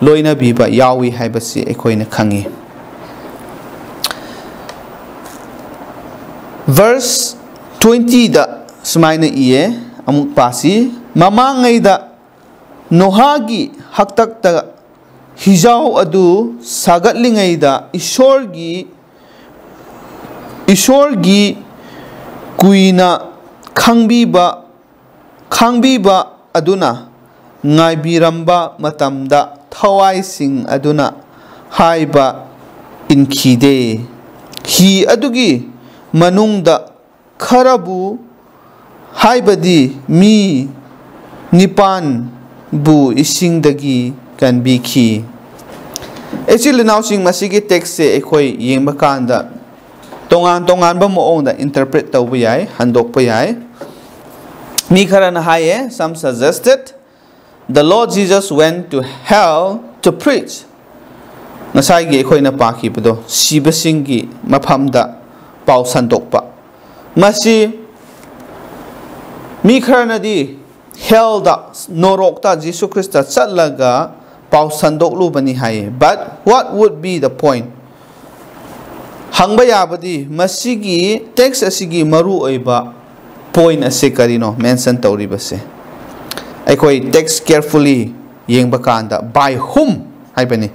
ꯂꯣꯏꯅꯕꯤꯕ ꯌꯥꯎꯏ ꯍꯥꯏꯕꯁꯤ ꯑꯩꯈꯣꯏꯅ ꯈꯪꯉꯤ꯫ ꯚꯔꯁ twentyꯗ ꯁꯨꯃꯥꯏꯅ ꯏꯌꯦ, ꯑꯃꯨꯛ ꯄꯥꯁꯤ꯫ ꯃꯃꯥꯡꯉꯩꯗ ꯅꯣꯍꯥꯒꯤ ꯍꯥꯛꯇꯛꯇ ꯍꯤꯖꯥꯎ ꯑꯗꯨ ꯁꯥꯒꯠꯂꯤꯉꯩꯗ ꯏꯁꯣꯔꯒꯤ, ꯏꯁꯣꯔꯒꯤ ꯀꯨꯏꯅ ꯈꯪꯕꯤꯕ, ꯈꯥꯡꯕꯤꯕ ꯑꯗꯨꯅ ꯉꯥꯏꯕꯤꯔꯝꯕ ꯃꯇꯝꯗ ꯊꯋꯥꯏꯁꯤꯡ ꯑꯗꯨꯅ ꯍꯥꯏꯕ ꯏꯟꯈꯤꯗꯦ꯫ ꯍꯤ ꯑꯗꯨꯒꯤ ꯃꯅꯨꯡꯗ ꯈꯔꯕꯨ, ꯍꯥꯏꯕꯗꯤ ꯃꯤ ꯅꯤꯄꯥꯟꯕꯨ ꯏꯁꯤꯡꯗꯒꯤ ꯀꯟꯕꯤꯈꯤ꯫ ꯏꯆꯤꯜ ꯏꯅꯥꯎꯁꯤꯡ, ꯃꯁꯤꯒꯤ ꯇꯦꯛꯁꯁꯦ ꯑꯩꯈꯣꯏ ꯌꯦꯡꯕ ꯀꯥꯟꯗ ꯇꯣꯉꯥꯟ ꯇꯣꯉꯥꯟꯕ ꯃꯑꯣꯡꯗ ꯏꯟꯇꯔꯄ꯭ꯔꯤꯠ ꯇꯧꯕ ꯌꯥꯏ, ꯍꯟꯗꯣꯛꯄ ꯌꯥꯏ꯫ ꯃꯤ ꯈꯔꯅ ꯍꯥꯏꯌꯦ, some suggested, the Lord Jesus went to hell to preach. ꯉꯁꯥꯏꯒꯤ ꯑꯩꯈꯣꯏꯅ ꯄꯥꯈꯤꯕꯗꯣ, ꯁꯤꯕꯁꯤꯡꯒꯤ ꯃꯐꯝꯗ ꯄꯥꯎ ꯁꯟꯗꯣꯛꯄ꯫ ꯃꯁꯤ ꯃꯤ ꯈꯔꯅꯗꯤ hellꯗ, ꯅꯣꯔꯣꯛꯇ ꯖꯤꯁꯨ ꯈ꯭ꯔꯤꯁꯇ ꯆꯠꯂꯒ ꯄꯥꯎ ꯁꯟꯗꯣꯛꯂꯨꯕꯅꯤ ꯍꯥꯏꯌꯦ꯫ But what would be the point? ꯍꯪꯕ ꯌꯥꯕꯗꯤ, ꯃꯁꯤꯒꯤ text ꯑꯁꯤꯒꯤ ꯃꯔꯨꯑꯣꯏꯕ point ꯑꯁꯤ ꯀꯔꯤꯅꯣ mention ꯇꯧꯔꯤꯕꯁꯦ? ꯑꯩꯈꯣꯏ text carefully ꯌꯦꯡꯕ ꯀꯥꯟꯗ, by whom ꯍꯥꯏꯕꯅꯤ꯫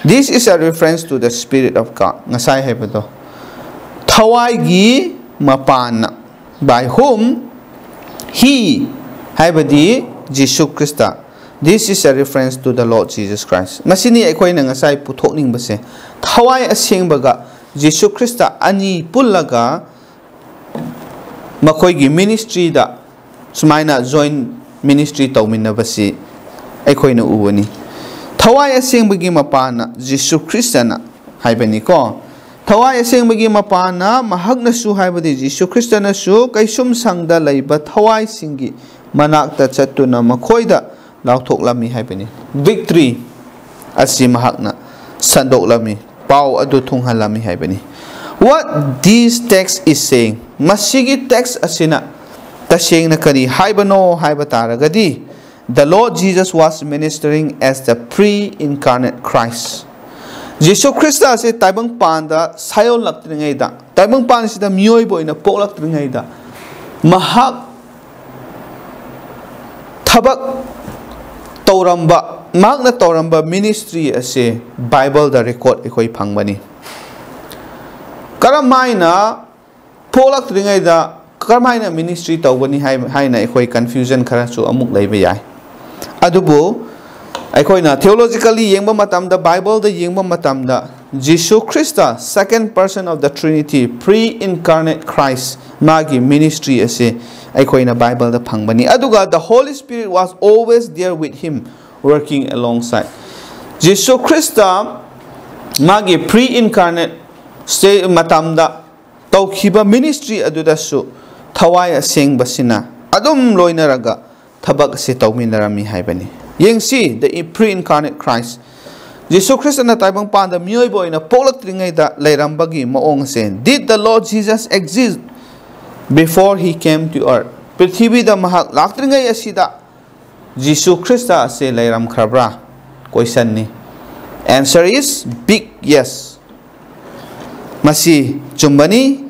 This is a reference to the Spirit of God. ꯉꯁꯥꯏ ꯍꯥꯏꯕꯗꯣ, ꯊꯋꯥꯏꯒꯤ ꯃꯄꯥꯟꯅ꯫ By whom? He ꯍꯥꯏꯕꯗꯤ Jesus Christ. This is a reference to the Lord Jesus Christ. ꯃꯁꯤꯅꯤ ꯑꯩꯈꯣꯏꯅ ꯉꯁꯥꯏ ꯄꯨꯊꯣꯛꯅꯤꯡꯕꯁꯦ꯫ ꯊꯋꯥꯏ ꯑꯁꯦꯡꯕꯒ ꯖꯤꯁꯨ ꯈ꯭ꯔꯤꯁꯇ ꯑꯅꯤ ꯄꯨꯜꯂꯒ ꯃꯈꯣꯏꯒꯤ ministryꯗ ꯁꯨꯃꯥꯏꯅ joint ministry ꯇꯧꯃꯤꯟꯅꯕꯁꯤ ꯑꯩꯈꯣꯏꯅ ꯎꯕꯅꯤ꯫ ꯊꯋꯥꯏ ꯑꯁꯦꯡꯕꯒꯤ ꯃꯄꯥꯟꯅ ꯖꯤꯁꯨ ꯈ꯭ꯔꯤꯁꯇꯅ ꯍꯥꯏꯕꯅꯤꯀꯣ꯫ ꯊꯋꯥꯏ ꯑꯁꯦꯡꯕꯒꯤ ꯃꯄꯥꯟꯅ ꯃꯍꯥꯛꯅꯁꯨ, ꯍꯥꯏꯕꯗꯤ ꯖꯤꯁꯨ ꯈ꯭ꯔꯤꯁꯇꯅꯁꯨ, ꯀꯩꯁꯨꯝꯁꯪꯗ ꯂꯩꯕ ꯊꯋꯥꯏꯁꯤꯡꯒꯤ ꯃꯅꯥꯛꯇ ꯆꯠꯇꯨꯅ ꯃꯈꯣꯏꯗ ꯂꯥꯎꯊꯣꯛꯂꯝꯃꯤ ꯍꯥꯏꯕꯅꯤ꯫ Victory ꯑꯁꯤ ꯃꯍꯥꯛꯅ ꯁꯟꯗꯣꯛꯂꯝꯃꯤ, ꯄꯥꯎ ꯑꯗꯨ ꯊꯨꯡꯍꯜꯂꯝꯃꯤ ꯍꯥꯏꯕꯅꯤ꯫ What this text is saying, ꯃꯁꯤꯒꯤ text ꯑꯁꯤꯅ ꯇꯁꯦꯡꯅ ꯀꯔꯤ ꯍꯥꯏꯕꯅꯣ ꯍꯥꯏꯕ ꯇꯥꯔꯒꯗꯤ, the Lord Jesus was ministering as the pre-incarnate Christ. Jesus Christ ꯑꯁꯤ ꯇꯥꯏꯕꯪꯄꯥꯟꯗ ꯁꯥꯏꯑꯣꯜꯂꯛꯇ꯭ꯔꯤꯉꯩꯗ, ꯇꯥꯏꯕꯪꯄꯥꯟꯁꯤꯗ ꯃꯤꯑꯣꯏꯕ ꯑꯣꯏꯅ ꯄꯣꯛꯂꯛꯇ꯭ꯔꯤꯉꯩꯗ ꯃꯍꯥꯛ ꯊꯕꯛ ꯇꯧꯔꯝꯕ, ꯃꯍꯥꯛꯅ ꯇꯧꯔꯝꯕ ministry ꯑꯁꯤ Bibleꯗ record ꯑꯩꯈꯣꯏ ꯐꯪꯕꯅꯤ꯫ ꯀꯔꯝ ꯍꯥꯏꯅ ꯄꯣꯛꯂꯛꯇ꯭ꯔꯤꯉꯩꯗ ꯀꯔꯝ ꯍꯥꯏꯅ ministry ꯇꯧꯒꯅꯤ ꯍꯥꯏ-, ꯍꯥꯏꯅ ꯑꯩꯈꯣꯏ confusion ꯈꯔꯁꯨ ꯑꯃꯨꯛ ꯂꯩꯕ ꯌꯥꯏ꯫ ꯑꯗꯨꯕꯨ ꯑꯩꯈꯣꯏꯅ theologically ꯌꯦꯡꯕ ꯃꯇꯝꯗ, Bibleꯗ ꯌꯦꯡꯕ ꯃꯇꯝꯗ, Jesus Christ, second person of the Trinity, pre-incarnate Christ, ꯃꯥꯒꯤ ministry ꯑꯁꯤ ꯑꯩꯈꯣꯏꯅ Bibleꯗ ꯐꯪꯕꯅꯤ꯫ ꯑꯗꯨꯒ the Holy Spirit was always there with him, working alongside. Jesus Christ ꯃꯥꯒꯤ pre-incarnate state ꯃꯇꯝꯗ ꯇꯧꯈꯤꯕ ministry ꯑꯗꯨꯗꯁꯨ ꯊꯋꯥꯏ ꯑꯁꯦꯡꯕꯁꯤꯅ ꯑꯗꯨꯝ ꯂꯣꯏꯅꯔꯒ ꯊꯕꯛ ꯑꯁꯤ ꯇꯧꯃꯤꯟꯅꯔꯝꯃꯤ ꯍꯥꯏꯕꯅꯤ꯫ ꯌꯦꯡꯁꯤ, the pre-incarnate Christ, ꯖꯤꯁꯨ ꯈ꯭ꯔꯤꯁꯇꯅ ꯇꯥꯏꯕꯪꯄꯥꯟꯗ ꯃꯤꯑꯣꯏꯕ ꯑꯣꯏꯅ ꯄꯣꯛꯂꯛꯇ꯭ꯔꯤꯉꯩꯗ ꯂꯩꯔꯝꯕꯒꯤ ꯃꯑꯣꯡꯁꯦ, Did the Lord Jesus exist before he came to earth? ꯄ꯭ꯔꯤꯊꯤꯕꯤꯗ ꯃꯍꯥꯛ ꯂꯥꯛꯇ꯭ꯔꯤꯉꯩ ꯑꯁꯤꯗ ꯖꯤꯁꯨ ꯈ꯭ꯔꯤꯁꯇ ꯑꯁꯦ ꯂꯩꯔꯝꯈ꯭ꯔꯕ꯭ꯔꯥ? Question ꯅꯤ꯫ Answer is big yes. ꯃꯁꯤ ꯆꯨꯝꯕꯅꯤ꯫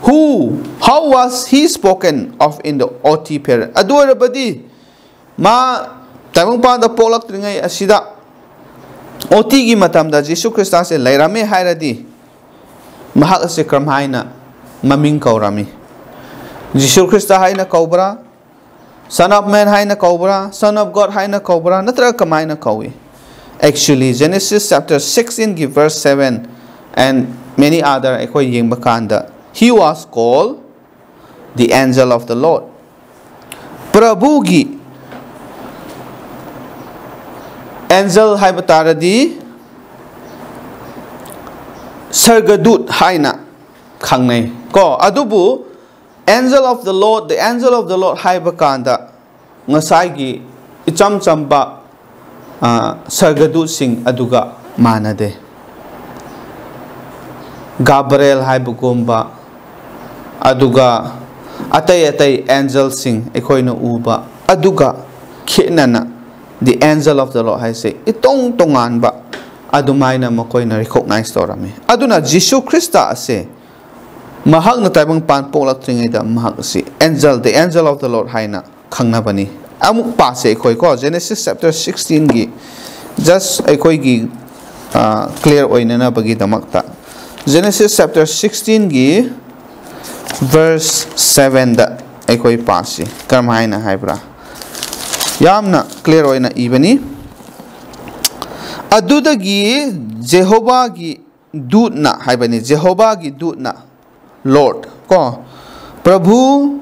Who, how was he spoken of in the O T period? ꯑꯗꯨ ꯑꯣꯏꯔꯕꯗꯤ ꯃꯥ ꯇꯥꯏꯕꯪꯄꯥꯟꯗ ꯄꯣꯛꯂꯛꯇ꯭ꯔꯤꯉꯩ ꯑꯁꯤꯗ ꯑꯣ ꯇꯤꯒꯤ ꯃꯇꯝꯗ ꯖꯤꯁꯨ ꯈ꯭ꯔꯤꯁꯇꯁꯦ ꯂꯩꯔꯝꯃꯦ ꯍꯥꯏꯔꯗꯤ ꯃꯍꯥꯛ ꯑꯁꯦ ꯀꯔꯝꯍꯥꯏꯅ ꯃꯃꯤꯡ ꯀꯧꯔꯝꯃꯤ? ꯖꯤꯁꯨ ꯈ꯭ꯔꯤꯁꯇ ꯍꯥꯏꯅ ꯀꯧꯕ꯭ꯔꯥ? Son of Man ꯍꯥꯏꯅ ꯀꯧꯕ꯭ꯔꯥ? Son of God ꯍꯥꯏꯅ ꯀꯧꯕ꯭ꯔꯥ? ꯅꯠꯇ꯭ꯔꯒ ꯀꯃꯥꯏꯅ ꯀꯧꯏ? Actually, Genesis chapter sixteen ꯒꯤ verse seven and many other ꯑꯩꯈꯣꯏ ꯌꯦꯡꯕ ꯀꯥꯟꯗ, He was called the angel of the Lord. ꯄ꯭ꯔꯚꯨꯒꯤ ꯑꯦꯟꯖꯦꯜ ꯍꯥꯏꯕ ꯇꯥꯔꯗꯤ ꯁꯔꯒꯗꯨꯠ ꯍꯥꯏꯅ ꯈꯪꯅꯩ ꯀꯣ꯫ ꯑꯗꯨꯕꯨ angel of the Lord, the angel of the Lord ꯍꯥꯏꯕ ꯀꯥꯟꯗ ꯉꯁꯥꯏꯒꯤ ꯏꯆꯝ ꯆꯝꯕ, ꯑ, ꯁꯔꯒꯗꯨꯠꯁꯤꯡ ꯑꯗꯨꯒ ꯃꯥꯟꯅꯗꯦ꯫ ꯒꯥꯕꯔꯦꯜ ꯍꯥꯏꯕꯒꯨꯝꯕ, ꯑꯗꯨꯒ ꯑꯇꯩ ꯑꯇꯩ ꯑꯦꯟꯖꯦꯜꯁꯤꯡ ꯑꯩꯈꯣꯏꯅ ꯎꯕ, ꯑꯗꯨꯒ ꯈꯦꯠꯅꯅ the angel of the Lord ꯍꯥꯏꯁꯦ ꯏꯇꯣꯡ ꯇꯣꯉꯥꯟꯕ ꯑꯗꯨꯃꯥꯏꯅ ꯃꯈꯣꯏꯅ recognize ꯇꯧꯔꯝꯃꯤ꯫ ꯑꯗꯨꯅ ꯖꯤꯁꯨ ꯈ꯭ꯔꯤꯁꯇ ꯑꯁꯦ ꯃꯍꯥꯛꯅ ꯇꯥꯏꯕꯪꯄꯥꯟ ꯄꯣꯛꯂꯛꯇ꯭ꯔꯤꯉꯩꯗ ꯃꯍꯥꯛ ꯑꯁꯤ angel, the angel of the Lord ꯍꯥꯏꯅ ꯈꯪꯅꯕꯅꯤ꯫ ꯑꯃꯨꯛ ꯄꯥꯁꯦ ꯑꯩꯈꯣꯏ ꯀꯣ, Genesis chapter sixteen ꯒꯤ, just ꯑꯩꯈꯣꯏꯒꯤ, ꯑ, clear ꯑꯣꯏꯅꯅꯕꯒꯤꯗꯃꯛꯇ, Genesis chapter sixteen ꯒꯤ verse seven ꯗ ꯑꯩꯈꯣꯏ ꯄꯥꯁꯤ꯫ ꯀꯔꯝꯍꯥꯏꯅ ꯍꯥꯏꯕ꯭ꯔꯥ? ꯌꯥꯝꯅ clear ꯑꯣꯏꯅ ꯏꯕꯅꯤ꯫ ꯑꯗꯨꯗꯒꯤ ꯖꯦꯍꯣꯚꯥꯒꯤ ꯗꯨꯠꯅ ꯍꯥꯏꯕꯅꯤ, ꯖꯦꯍꯣꯚꯥꯒꯤ ꯗꯨꯠꯅ, Lord ꯀꯣ, ꯄ꯭ꯔꯚꯨ,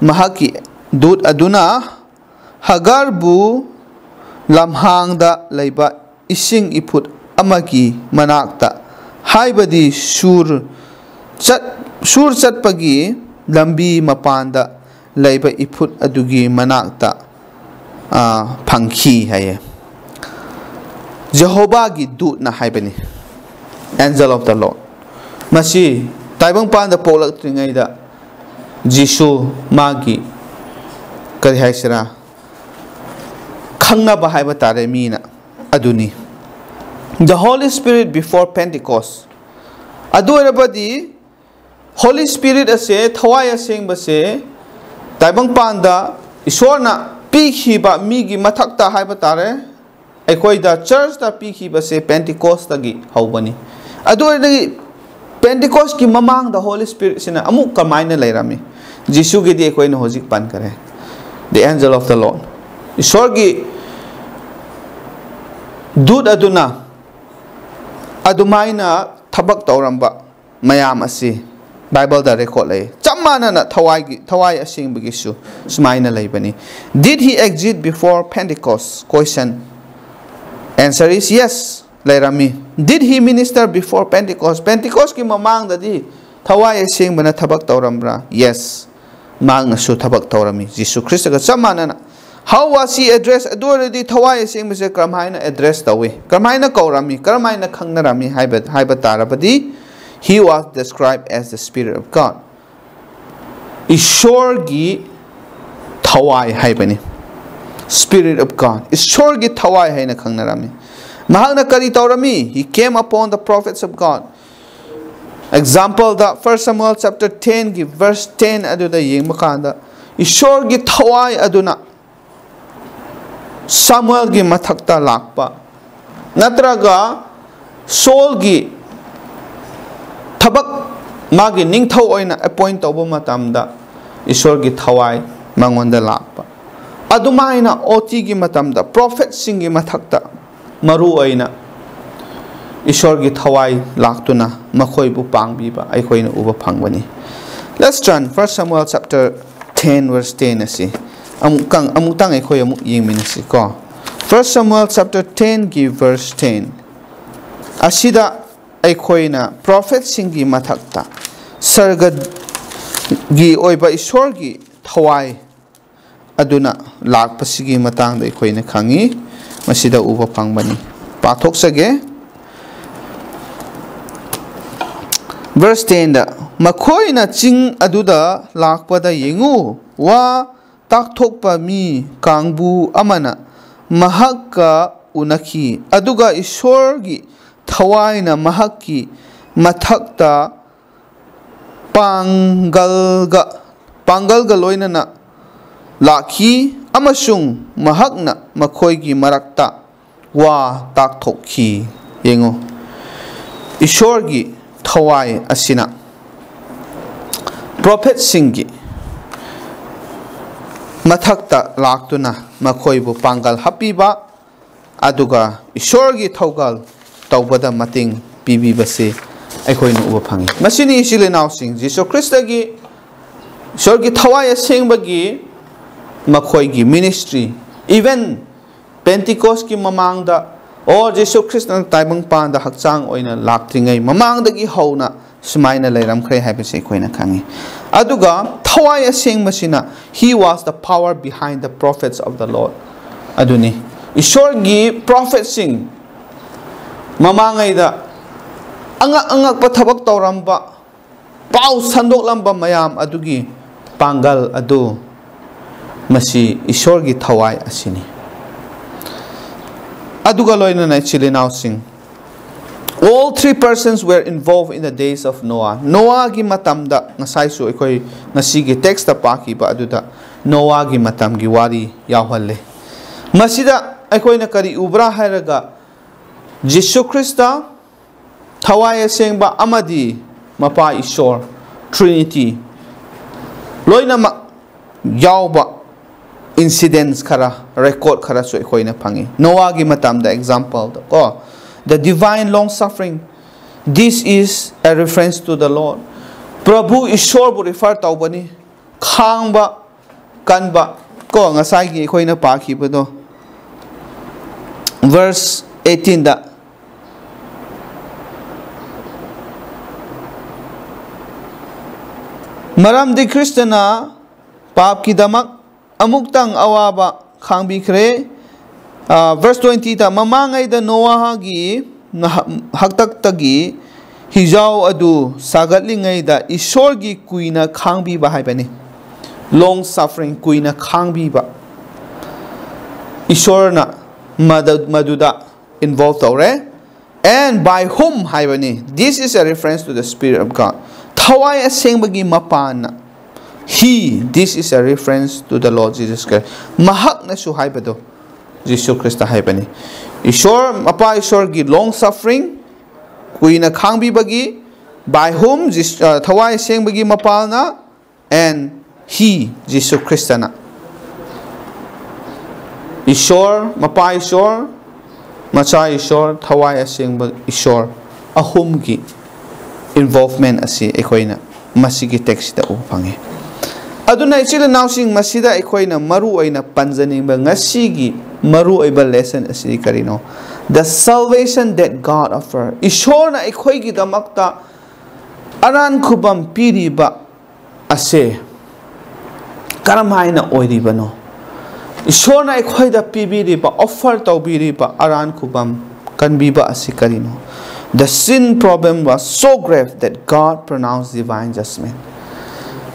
ꯃꯍꯥꯛꯀꯤ ꯗꯨꯠ ꯑꯗꯨꯅ ꯍꯒꯥꯔꯕꯨ ꯂꯝꯍꯥꯡꯗ ꯂꯩꯕ ꯏꯁꯤꯡ ꯏꯐꯨꯠ ꯑꯃꯒꯤ ꯃꯅꯥꯛꯇ, ꯍꯥꯏꯕꯗꯤ ꯁꯨꯔ ꯆꯠ-, ꯁꯨꯔ ꯆꯠꯄꯒꯤ ꯂꯝꯕꯤ ꯃꯄꯥꯟꯗ ꯂꯩꯕ ꯏꯐꯨꯠ ꯑꯗꯨꯒꯤ ꯃꯅꯥꯛꯇ, ꯑ, ꯐꯪꯈꯤ ꯍꯥꯏꯌꯦ꯫ ꯖꯦꯍꯣꯚꯥꯒꯤ ꯗꯨꯠꯅ ꯍꯥꯏꯕꯅꯤ, Angel of the Lord꯫ ꯃꯁꯤ ꯇꯥꯏꯕꯪꯄꯥꯟꯗ ꯄꯣꯛꯂꯛꯇ꯭ꯔꯤꯉꯩꯗ ꯖꯤꯁꯨ ꯃꯥꯒꯤ, ꯀꯔꯤ ꯍꯥꯏꯁꯤꯔꯥ, ꯈꯪꯅꯕ ꯍꯥꯏꯕ ꯇꯥꯔꯦ ꯃꯤꯅ, ꯑꯗꯨꯅꯤ꯫ The Holy Spirit before Pentecost꯫ ꯑꯗꯨ ꯑꯣꯏꯔꯕꯗꯤ Holy Spirit ꯑꯁꯦ, ꯊꯋꯥꯏ ꯑꯁꯦꯡꯕꯁꯦ, ꯇꯥꯏꯕꯪꯄꯥꯟꯗ ꯏꯁꯣꯔꯅ ꯄꯤꯈꯤꯕ ꯃꯤꯒꯤ ꯃꯊꯛꯇ ꯍꯥꯏꯕ ꯇꯥꯔꯦ, ꯑꯩꯈꯣꯏꯗ ꯆꯔꯆꯇ ꯄꯤꯈꯤꯕꯁꯦ Pentecost ꯇꯒꯤ ꯍꯧꯕꯅꯤ꯫ ꯑꯗꯨ ꯑꯣꯏꯔꯗꯤ Pentecost ꯀꯤ ꯃꯃꯥꯡꯗ Holy Spirit ꯁꯤꯅ ꯑꯃꯨꯛ ꯀꯃꯥꯏꯅ ꯂꯩꯔꯝꯃꯤ? ꯖꯤꯁꯨꯒꯤꯗꯤ ꯑꯩꯈꯣꯏꯅ ꯍꯧꯖꯤꯛ ꯄꯟꯈꯔꯦ, the Angel of the Lord꯫ ꯏꯁꯣꯔꯒꯤ ꯗꯨꯠ ꯑꯗꯨꯅ ꯑꯗꯨꯃꯥꯏꯅ ꯊꯕꯛ ꯇꯧꯔꯝꯕ ꯃꯌꯥꯝ ꯑꯁꯤ ꯕꯥꯏꯕꯜꯗ record ꯂꯩ꯫ ꯆꯞ ꯃꯥꯟꯅꯅ ꯊꯋꯥꯏꯒꯤ, ꯊꯋꯥꯏ ꯑꯁꯦꯡꯕꯒꯤꯁꯨ ꯁꯨꯃꯥꯏꯅ ꯂꯩꯕꯅꯤ꯫ Did he exist before Pentecost? Question, answer is yes, ꯂꯩꯔꯝꯃꯤ꯫ Did he minister before Pentecost? Pentecost ꯀꯤ ꯃꯃꯥꯡꯗꯗꯤ ꯊꯋꯥꯏ ꯑꯁꯦꯡꯕꯅ ꯊꯕꯛ ꯇꯧꯔꯝꯕ꯭ꯔꯥ? Yes, ꯃꯍꯥꯛꯅꯁꯨ ꯊꯕꯛ ꯇꯧꯔꯝꯃꯤ꯫ ꯖꯤꯁꯨ ꯈ꯭ꯔꯤꯁꯇꯒ ꯆꯞ ꯃꯥꯟꯅꯅ꯫ How was he addressed? ꯑꯗꯨ ꯑꯣꯏꯔꯗꯤ ꯊꯋꯥꯏ ꯑꯁꯦꯡꯕꯁꯦ ꯀꯔꯝꯍꯥꯏꯅ address ꯇꯧꯏ? ꯀꯔꯝꯍꯥꯏꯅ ꯀꯧꯔꯝꯃꯤ? ꯀꯔꯝꯍꯥꯏꯅ ꯈꯪꯅꯔꯝꯃꯤ ꯍꯥꯏꯕ, ꯍꯥꯏꯕ ꯇꯥꯔꯕꯗꯤ, he was described as the Spirit of God꯫ ꯏꯁꯣꯔꯒꯤ ꯊꯋꯥꯏ ꯍꯥꯏꯕꯅꯤ꯫ Spirit of God, ꯏꯁꯣꯔꯒꯤ ꯊꯋꯥꯏ ꯍꯥꯏꯅ ꯈꯪꯅꯔꯝꯃꯤ꯫ ꯃꯍꯥꯛꯅ ꯀꯔꯤ ꯇꯧꯔꯝꯃꯤ? He came upon the prophets of God꯫ Example the First Samuel chapter ten ꯒꯤ verse ten ꯑꯗꯨꯗ ꯌꯦꯡꯕ ꯀꯥꯟꯗ, ꯏꯁꯣꯔꯒꯤ ꯊꯋꯥꯏ ꯑꯗꯨꯅ ꯁꯥꯃꯨꯑꯦꯜꯒꯤ ꯃꯊꯛꯇ ꯂꯥꯛꯄ, ꯅꯠꯇ꯭ꯔꯒ ꯁꯣꯜꯒꯤ ꯊꯕꯛ, ꯃꯥꯒꯤ ꯅꯤꯡꯊꯧ ꯑꯣꯏꯅ appoint ꯇꯧꯕ ꯃꯇꯝꯗ ꯏꯁꯣꯔꯒꯤ ꯊꯋꯥꯏ ꯃꯉꯣꯟꯗ ꯂꯥꯛꯄ, ꯑꯗꯨꯃꯥꯏꯅ O T ꯒꯤ ꯃꯇꯝꯗ prophet ꯁꯤꯡꯒꯤ ꯃꯊꯛꯇ ꯃꯔꯨ ꯑꯣꯏꯅ ꯏꯁꯣꯔꯒꯤ ꯊꯋꯥꯏ ꯂꯥꯛꯇꯨꯅ ꯃꯈꯣꯏꯕꯨ ꯄꯥꯡꯕꯤꯕ ꯑꯩꯈꯣꯏꯅ ꯎꯕ ꯐꯪꯕꯅꯤ꯫ Let's turn First Samuel chapter ten verse ten ꯑꯁꯤ ꯑꯃꯨꯛꯇꯪ, ꯑꯃꯨꯛꯇꯪ ꯑꯩꯈꯣꯏ ꯑꯃꯨꯛ ꯌꯦꯡꯃꯤꯟꯅꯁꯤ ꯀꯣ꯫ First Samuel chapter ten ꯒꯤ verse ten ꯑꯁꯤꯗ ꯑꯩꯈꯣꯏꯅ prophet ꯁꯤꯡꯒꯤ ꯃꯊꯛꯇ ꯁꯔꯒꯒꯤ ꯑꯣꯏꯕ ꯏꯁꯣꯔꯒꯤ ꯊꯋꯥꯏ ꯑꯗꯨꯅ ꯂꯥꯛꯄꯁꯤꯒꯤ ꯃꯇꯥꯡꯗ ꯑꯩꯈꯣꯏꯅ ꯈꯪꯉꯤ꯫ ꯃꯁꯤꯗ ꯎꯕ ꯐꯪꯕꯅꯤ꯫ ꯄꯥꯊꯣꯛꯆꯒꯦ꯫ Verse ten ꯗ, "ꯃꯈꯣꯏꯅ ꯆꯤꯡ ꯑꯗꯨꯗ ꯂꯥꯛꯄꯗ ꯌꯦꯡꯉꯨ, ꯋꯥ ꯇꯥꯛꯊꯣꯛꯄ ꯃꯤ ꯀꯥꯡꯕꯨ ꯑꯃꯅ ꯃꯍꯥꯛꯀ ꯎꯅꯈꯤ, ꯑꯗꯨꯒ ꯏꯁꯣꯔꯒꯤ ꯊꯋꯥꯏꯅ ꯃꯍꯥꯛꯀꯤ ꯃꯊꯛꯇ ꯄꯥꯡꯒꯜꯒ, ꯄꯥꯡꯒꯜꯒ ꯂꯣꯏꯅꯅ ꯂꯥꯛꯈꯤ, ꯑꯃꯁꯨꯡ ꯃꯍꯥꯛꯅ ꯃꯈꯣꯏꯒꯤ ꯃꯔꯛꯇ ꯋꯥ ꯇꯥꯛꯊꯣꯛꯈꯤ꯫" ꯌꯦꯡꯉꯨ, ꯏꯁꯣꯔꯒꯤ ꯊꯋꯥꯏ ꯑꯁꯤꯅ ꯄ꯭ꯔꯣꯐꯦꯠꯁꯤꯡꯒꯤ ꯃꯊꯛꯇ ꯂꯥꯛꯇꯨꯅ ꯃꯈꯣꯏꯕꯨ ꯄꯥꯡꯒꯜ ꯍꯥꯞꯄꯤꯕ, ꯑꯗꯨꯒ ꯏꯁꯣꯔꯒꯤ ꯊꯧꯒꯜ ꯇꯧꯕꯗ ꯃꯇꯦꯡ ꯄꯤꯕꯤꯕꯁꯤ ꯑꯩꯈꯣꯏꯅ ꯎꯕ ꯐꯪꯉꯤ꯫ ꯃꯁꯤꯅꯤ, ꯏꯆꯤꯜ ꯏꯅꯥꯎꯁꯤꯡ, ꯖꯤꯁꯨ ꯈ꯭ꯔꯤꯁꯇꯒꯤ, ꯏꯁꯣꯔꯒꯤ ꯊꯋꯥꯏ ꯑꯁꯦꯡꯕꯒꯤ ꯃꯈꯣꯏꯒꯤ ministry, even Pentecost ꯀꯤ ꯃꯃꯥꯡꯗ, ꯑꯣ, ꯖꯤꯁꯨ ꯈ꯭ꯔꯤꯁꯇꯅ ꯇꯥꯏꯕꯪꯄꯥꯟꯗ ꯍꯛꯆꯥꯡ ꯑꯣꯏꯅ ꯂꯥꯛꯇ꯭ꯔꯤꯉꯩ ꯃꯃꯥꯡꯗꯒꯤ ꯍꯧꯅ ꯁꯨꯃꯥꯏꯅ ꯂꯩꯔꯝꯈ꯭ꯔꯦ ꯍꯥꯏꯕꯁꯤ ꯑꯩꯈꯣꯏꯅ ꯈꯪꯉꯤ꯫ ꯑꯗꯨꯒ ꯊꯋꯥꯏ ꯑꯁꯦꯡꯕꯁꯤꯅ, "He was the power behind the prophets of the Lord." ꯑꯗꯨꯅꯤ, ꯏꯁꯣꯔꯒꯤ ꯄ꯭ꯔꯣꯐꯦꯠꯁꯤꯡ, ꯃꯃꯥꯡꯉꯩꯗ ꯑꯉꯛ ꯑꯉꯛꯄ ꯊꯕꯛ ꯇꯧꯔꯝꯕ, ꯄꯥꯎ ꯁꯟꯗꯣꯛꯂꯝꯕ ꯃꯌꯥꯝ ꯑꯗꯨꯒꯤ ꯄꯥꯡꯒꯜ ꯑꯗꯨ, ꯃꯁꯤ ꯏꯁꯣꯔꯒꯤ ꯊꯋꯥꯏ ꯑꯁꯤꯅꯤ꯫ ꯑꯗꯨꯒ ꯂꯣꯏꯅꯅ, ꯏꯆꯤꯜ ꯏꯅꯥꯎꯁꯤꯡ, "All three persons were involved in the days of Noah." ꯅꯣꯋꯥꯒꯤ ꯃꯇꯝꯗ, ꯉꯁꯥꯏꯁꯨ ꯑꯩꯈꯣꯏ ꯉꯁꯤꯒꯤ text ꯇ ꯄꯥꯈꯤꯕ ꯑꯗꯨꯗ ꯅꯣꯋꯥꯒꯤ ꯃꯇꯝꯒꯤ ꯋꯥꯔꯤ ꯌꯥꯎꯍꯜꯂꯦ꯫ ꯃꯁꯤꯗ ꯑꯩꯈꯣꯏꯅ ꯀꯔꯤ ꯎꯕ꯭ꯔꯥ ꯍꯥꯏꯔꯒ, ꯖꯤꯁꯨ ꯈ꯭ꯔꯤꯁꯇ, ꯊꯋꯥꯏ ꯑꯁꯦꯡꯕ ꯑꯃꯗꯤ ꯃꯄꯥ ꯏꯁꯣꯔ, Trinity, ꯂꯣꯏꯅꯃꯛ ꯌꯥꯎꯕ incidents ꯈꯔ, record ꯈꯔꯁꯨ ꯑꯩꯈꯣꯏꯅ ꯐꯪꯉꯤ꯫ ꯅꯣꯋꯥꯒꯤ ꯃꯇꯝꯗ, example ꯗ ꯀꯣ, "The divine long suffering." This is a reference to the Lord. ꯄ꯭ꯔꯚꯨ ꯏꯁꯣꯔꯕꯨ refer ꯇꯧꯕꯅꯤ꯫ ꯈꯥꯡꯕ ꯀꯟꯕ, ꯀꯣ, ꯉꯁꯥꯏꯒꯤ ꯑꯩꯈꯣꯏꯅ ꯄꯥꯈꯤꯕꯗꯣ, verse eighteen ꯗ, "ꯃꯔꯝꯗꯤ ꯈ꯭ꯔꯤꯁꯇꯅ ꯄꯥꯞꯀꯤꯗꯃꯛ ꯑꯃꯨꯛꯇꯪ ꯑꯋꯥꯕ ꯈꯥꯡꯕꯤꯈ꯭ꯔꯦ, ꯚꯔꯁ ꯇ꯭ꯋꯦꯟꯇꯤꯗ, ꯃꯃꯥꯡꯉꯩꯗ ꯅꯣꯋꯥꯒꯤ ꯅꯍ- ꯍꯥꯛꯇꯛꯇꯒꯤ ꯍꯤꯖꯥꯎ ꯑꯗꯨ ꯁꯥꯒꯠꯂꯤꯉꯩꯗ ꯏꯁꯣꯔꯒꯤ ꯀꯨꯏꯅ ꯈꯥꯡꯕꯤꯕ ꯍꯥꯏꯕꯅꯤ꯫ Long suffering, ꯀꯨꯏꯅ ꯈꯥꯡꯕꯤꯕ꯫ ꯏꯁꯣꯔꯅ ꯃꯗ- ꯃꯗꯨꯗ involve ꯇꯧꯔꯦ꯫ And by whom ꯍꯥꯏꯕꯅꯤ꯫ This is a reference to the Spirit of God. ꯊꯋꯥꯏ ꯑꯁꯦꯡꯕꯒꯤ ꯃꯄꯥꯟꯅ꯫ He, this is a reference to the Lord Jesus Christ. ꯃꯍꯥꯛꯅꯁꯨ ꯍꯥꯏꯕꯗꯣ ꯖꯤꯁꯨ ꯈ꯭ꯔꯤꯁꯇ ꯍꯥꯏꯕꯅꯤ꯫ ꯏꯁꯣꯔ, ꯃꯄꯥ ꯏꯁꯣꯔꯒꯤ long suffering, ꯀꯨꯏꯅ ꯈꯥꯡꯕꯤꯕꯒꯤ, by whom, ꯖꯤꯁ- ꯑ, ꯊꯋꯥꯏ ꯑꯁꯦꯡꯕꯒꯤ ꯃꯄꯥꯜꯅ, and he, ꯖꯤꯁꯨ ꯈ꯭ꯔꯤꯁꯇꯅ꯫ ꯏꯁꯣꯔ, ꯃꯄꯥ ꯏꯁꯣꯔ, ꯃꯆꯥ ꯏꯁꯣꯔ, ꯊꯋꯥꯏ ꯑꯁꯦꯡꯕ ꯏꯁꯣꯔ ꯑꯍꯨꯝꯒꯤ involvement ꯑꯁꯤ ꯑꯩꯈꯣꯏꯅ ꯃꯁꯤꯒꯤ ꯇꯦꯛꯁꯁꯤꯗ ꯎꯕ ꯐꯪꯉꯤ꯫ ꯑꯗꯨꯅ ꯏꯆꯤꯜ ꯏꯅꯥꯎꯁꯤꯡ, ꯃꯁꯤꯗ ꯑꯩꯈꯣꯏꯅ ꯃꯔꯨ ꯑꯣꯏꯅ ꯄꯟꯖꯅꯤꯡꯕ ꯉꯁꯤꯒꯤ ꯃꯔꯨ ꯑꯣꯏꯕ lesson ꯑꯁꯤ ꯀꯔꯤꯅꯣ? The salvation that God offer. ꯏꯁꯣꯔꯅ ꯑꯩꯈꯣꯏꯒꯤꯗꯃꯛꯇ ꯑꯔꯥꯟ ꯈꯨꯕꯝ ꯄꯤꯔꯤꯕ ꯑꯁꯦ ꯀꯔꯝ ꯍꯥꯏꯅ ꯑꯣꯏꯔꯤꯕꯅꯣ? ꯏꯁꯣꯔꯅ ꯑꯩꯈꯣꯏꯗ ꯄꯤꯕꯤꯔꯤꯕ, offer ꯇꯧꯕꯤꯔꯤꯕ ꯑꯔꯥꯟ ꯈꯨꯕꯝ ꯀꯟꯕꯤꯕ ꯑꯁꯤ ꯀꯔꯤꯅꯣ? The sin problem was so grave that God pronounced divine judgment.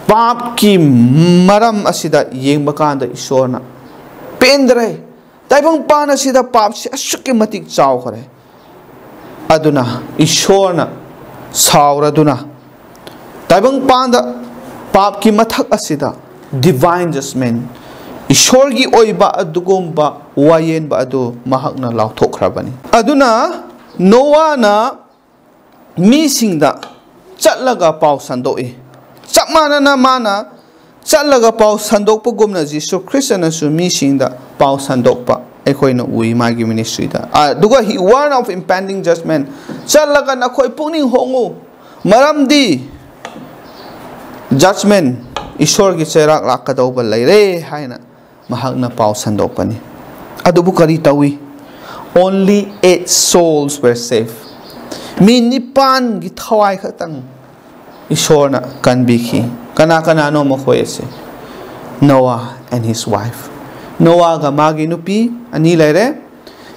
ꯄꯥꯞꯀꯤ ꯃꯔꯝ ꯑꯁꯤꯗ ꯌꯦꯡꯕ ꯀꯥꯟꯗ ꯏꯁꯣꯔꯅ ꯄꯦꯟꯗ꯭ꯔꯦ꯫ ꯇꯥꯏꯕꯪꯄꯥꯟ ꯑꯁꯤꯗ ꯄꯥꯞꯁꯤ ꯑꯁꯨꯛꯀꯤ ꯃꯇꯤꯛ ꯆꯥꯎꯈ꯭ꯔꯦ꯫ ꯑꯗꯨꯅ ꯏꯁꯣꯔꯅ ꯁꯥꯎꯔꯗꯨꯅ ꯇꯥꯏꯕꯪꯄꯥꯟꯗ ꯄꯥꯞꯀꯤ ꯃꯊꯛ ꯑꯁꯤꯗ divine judgment, ꯏꯁꯣꯔꯒꯤ ꯑꯣꯏꯕ ꯑꯗꯨꯒꯨꯝꯕ ꯋꯥꯌꯦꯟꯕ ꯑꯗꯨ ꯃꯍꯥꯛꯅ ꯂꯥꯎꯊꯣꯛꯈ꯭ꯔꯕꯅꯤ꯫ ꯑꯗꯨꯅ ꯅꯣꯋꯥꯅ ꯃꯤꯁꯤꯡꯗ ꯆꯠꯂꯒ ꯄꯥꯎ ꯁꯟꯗꯣꯛꯏ꯫ ꯆꯞ ꯃꯥꯟꯅꯅ ꯃꯥꯅ ꯆꯠꯂꯒ ꯄꯥꯎ ꯁꯟꯗꯣꯛꯄꯒꯨꯝꯅ ꯖꯤꯁꯨ ꯈ꯭ꯔꯤꯁꯇꯅꯁꯨ ꯃꯤꯁꯤꯡꯗ ꯄꯥꯎ ꯁꯟꯗꯣꯛꯄ ꯑꯩꯈꯣꯏꯅ ꯎꯏ ꯃꯥꯒꯤ ministryꯗ꯫ ꯑꯗꯨꯒ he warn of impending judgment, ꯆꯠꯂꯒ ꯅꯈꯣꯏ ꯄꯨꯛꯅꯤꯡ ꯍꯣꯡꯉꯨ, ꯃꯔꯝꯗꯤ judgment, ꯏꯁꯣꯔꯒꯤ ꯆꯩꯔꯥꯛ ꯂꯥꯛꯀꯗꯧꯕ ꯂꯩꯔꯦ ꯍꯥꯏꯅ ꯃꯍꯥꯛꯅ ꯄꯥꯎ ꯁꯟꯗꯣꯛꯄꯅꯤ꯫ ꯑꯗꯨꯕꯨ ꯀꯔꯤ ꯇꯧꯏ? Only eight souls were saved. ꯃꯤ ꯅꯤꯄꯥꯟꯒꯤ ꯊꯋꯥꯏ ꯈꯛꯇꯪ ꯏꯁꯣꯔꯅ ꯀꯟꯕꯤꯈꯤ꯫ ꯀꯅꯥ ꯀꯅꯥꯅꯣ ꯃꯈꯣꯏ ꯑꯁꯦ? Noah and his wife. ꯅꯣꯋꯥꯒ ꯃꯥꯒꯤ ꯅꯨꯄꯤ ꯑꯅꯤ ꯂꯩꯔꯦ꯫